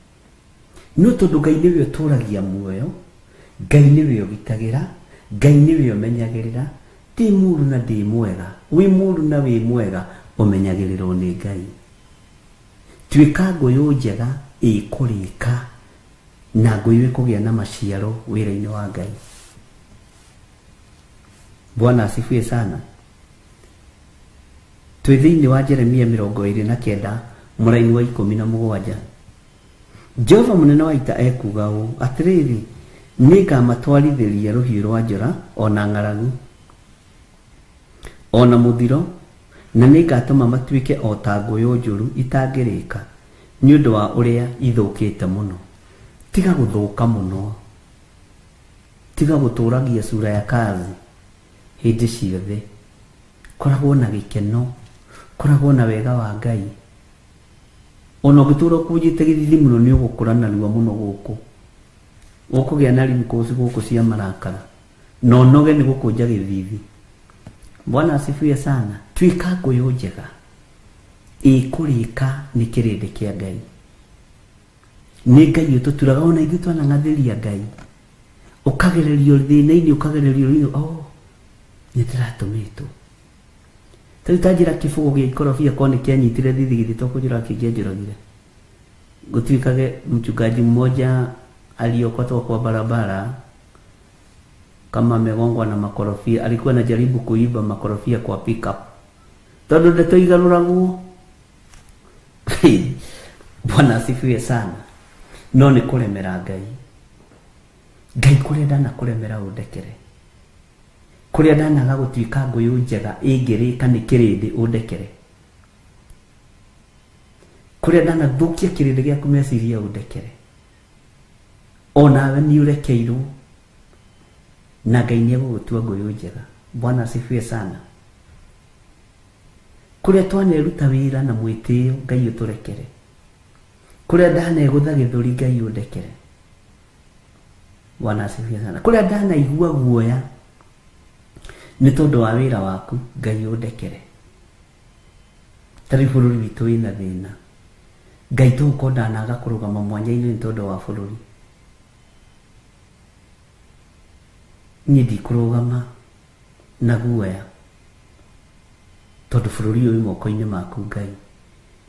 Speaker 11: No tondũ Ngai nĩwe ũtũragia muoyo, Ngai nĩwe ũgitagĩra, Ngai nĩwe ũmenyagĩrĩra, ndĩ mũũru na ndĩ mwega, wĩ mũũru na wĩ mwega, ũmenyagĩrĩrwo nĩ Ngai. Tuĩka ngũyũ njega ĩkũrĩka na ngũyũ ĩkũgĩa na maciaro wĩra-inĩ wa Ngai. Bwana asifiwe sana. Twĩ thĩinĩ wa Jeremia 29 mũraini wa 17. Jehova mũnene wa ita ekuuga ũũ, atĩrĩrĩ, nĩngamatwarithĩria rũhiũ rwa njora ona ng'aragu ona mũthiro, na nĩngatũma matuĩke o ta ngũyũ njũru itangĩrĩka nĩ ũndũ wa ũrĩa ithũkĩte mũno. Tiga gũthũka mũno. Tiga gũtũragia sura ya kazi hĩndĩ ciothe. Koragwo na gĩkeno, koragwo na wega wa Ngai. Ona ũngĩtũra ũkũnjĩte gĩthithi mũno nĩ ũgũkũra narua mũno gũkũ. Ũkũgĩa na wrinkles gũkũ cia marakara. Na ũnoge nĩ gũkũnja gĩthithi. Bwana asifiwe sana. Tuĩka ngũyũ njega ĩkũrĩka nĩ kĩrĩndĩ kĩa Ngai. Nĩ Ngai ũtũturaga ona ithuĩ twanang'athĩria Ngai. Ũkagererio thĩna-inĩ, ũkagererio rĩu, oh, nĩ ndĩratũmĩtwo. Tarĩu ta njĩra kĩbũgũ gĩa ikorobia korwo nĩ kĩanyitire thithi githĩ to kũnjũraga kĩngĩanjũragire. Gũtuĩkage mchungaji mmoja aliokotwa kwa barabara kama amegongwa na makorofia, alikuwa anajaribu kuiba makorofia kwa pickup. Tondũ ndeto igarũragwo. Bwana asifiwe sana. No nĩ kũremera Ngai. Ngai kũrĩa ndanakũremera ũndekere. Kũrĩa ndanaga gũtuĩka ngũyũ njega ĩngĩrĩka nĩ kĩrĩndĩ ũndekere. Kũrĩa ndanathũkia kĩrĩndĩ gĩaku meciria ũndekere. Onawe nĩ ũrekeirwo na Ngai nĩ egũgũtua ngũyũ njega. Bwana asifiwe sana. Kũrĩa twaneruta wĩra na mwĩtĩo Ngai ũtũrekere. Kũrĩa ndanegũtha gĩthũri Ngai ũndekere. Bwana asifiwe sana. Kũrĩa ndanaigua guoya nĩ tondũ wa wĩra waku Ngai ũndekere. Tarĩu bũrũri witũ wĩna thĩna. Ngai tũgũkorwo ndanaga kũrũgama mwanya-inĩ nĩ tondũ wa bũrũri. Niĩ ndikũrũgama na guoya tondũ bũrũri ũyũ wĩ moko-inĩ maku Ngai.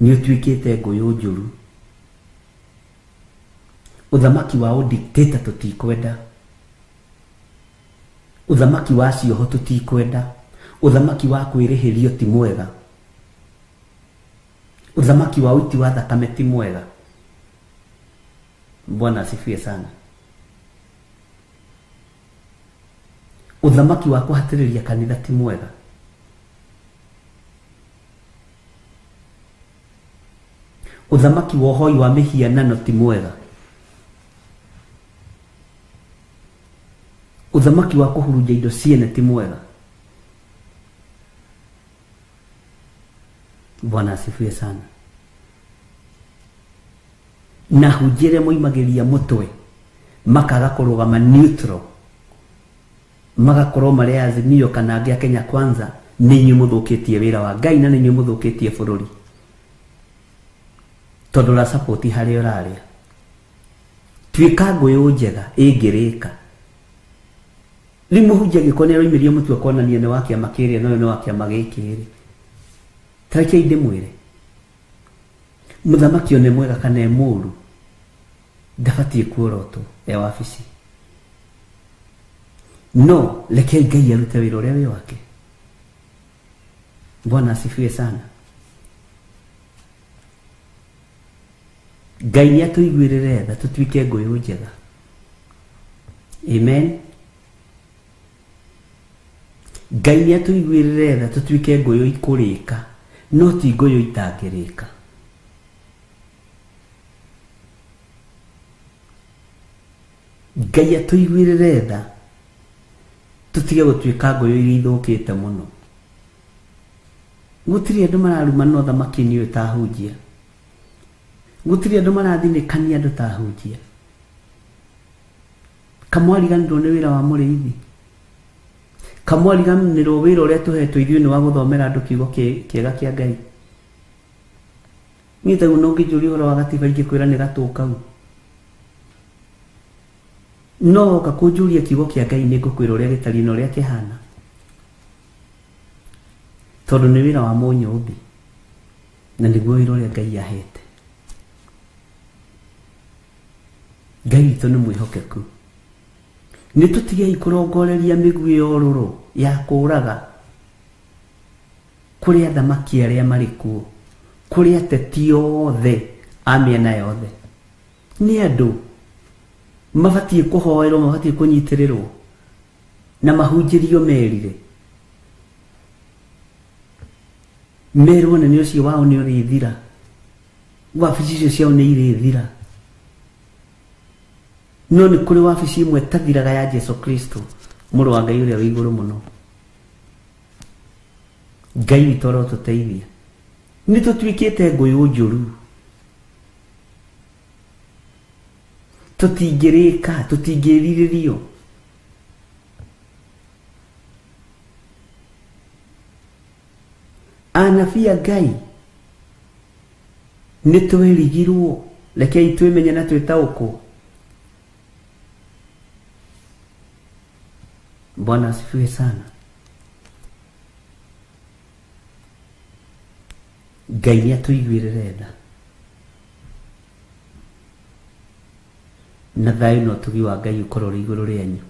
Speaker 11: Nĩ ũtuĩkĩte ngũyũ njũru. Ũthamaki wa ũdictator tũtikwenda. Ũthamaki wa cioho tũtikwenda. Ũthamaki wa kwĩrĩhĩrio ti mwega. Ũthamaki wa ũiti wa thakame ti mwega. Bwana asifiwe sana. Ũthamaki wa kũhatĩrĩria kanitha ti mwega. Ũthamaki wa ũhoi wa mĩhianano ti mwega. Ũthamaki wa kũhurunja indo ciene ti mwega. Bwana asifiwe sana. Na hunjire moimagĩria mũtwe makaga kũrũgama neutral, magakorwo marĩ Azimio kana angĩ a Kenya Kwanza, nĩ inyuĩ mũthũkĩtie wĩra wa Ngai na nĩ inyuĩ mũthũkĩtie bũrũri tondũ ũrasapoti harĩa ũrarĩa. Tuĩka ngũyũ njega ĩngĩrĩka. Rĩu mũhunjia angĩkorwo nĩ aroimĩria mũtwe kuonania nĩ wa kĩama kĩrĩa na ũyũ nĩ wa kĩama gĩkĩ rĩ, ta rekei ndĩmwĩre, mũthamaki one mwega kana e mũũru ndabatiĩ kuorotwo e wabici. No rekei Ngai arute wĩra ũrĩa wĩ wake. Bwana asifiwe sana. Ngai nĩ atũiguĩrĩre tha tũtuĩke ngũyũ njega. Amen. Ngai nĩ atũiguĩrĩre tha tũtuĩke ngũyũ ikũrĩka, no ti ngũyũ itangĩrĩka. Ngai atũiguĩrĩre tha tũtige gũtuĩka ngũyũ iria ithũkĩte mũno. Gũtirĩ andũ mararumana ũthamaki-inĩ ũyũ ta ahunjia. Gũtirĩ andũ marathinĩkania andũ ta ahunjia. Kamwariganĩrwo nĩ wĩra wa mũrĩithi. Kamwariganĩrwo wĩra ũrĩa tũhetwo ithuĩ nĩ wa gũthomera andũ kiugo kĩega kĩa Ngai. Niĩ taguo no ũngĩnjũria ũhoro wa gatiba ingĩkwĩra nĩ gatũ kau. No woka kũnjũria kiugo kĩa Ngai nĩ ngũkwĩra ũrĩa gĩtariĩ na ũrĩa kĩhana, tondũ nĩ wĩra wa mũnyũmbi na nĩguo wĩra ũrĩa Ngai ahete. Ngai witũ nĩ mwĩhokeku. Nĩ tũtigei kũrongoreria mĩguĩ ya ũrũrũ ya kũũraga kũrĩ athamaki arĩa marĩ kuo, kũrĩ ateti othe a mĩena yothe. Nĩ andũ mabatiĩ kũhoerwo, mabatiĩ kũnyitĩrĩrwo na mahunjĩrio merire. Merwo nĩ ũcio wao nĩ ũrĩthira, wabici icio ciao nĩ irĩthira. No nĩ kũrĩ wabici ĩmwe ĩtathiraga ya Jesu Kristo, mũrũ wa Ngai ũrĩa wĩ igũrũ mũno. Ngai witũ arotũteithia. Nĩ tũtuĩkĩte ngũyũ njũru, tũtingĩrĩka, tũtingĩrirĩrio. Anabii a Ngai nĩ twerigirwo, rekei twĩmenye na twĩtaũkwo. Bwana asifiwe sana. Ngai nĩ atũiguĩrĩre tha na thayũ na ũtugi wa Ngai ũkorwo ũrĩ igũrũ rĩanyu.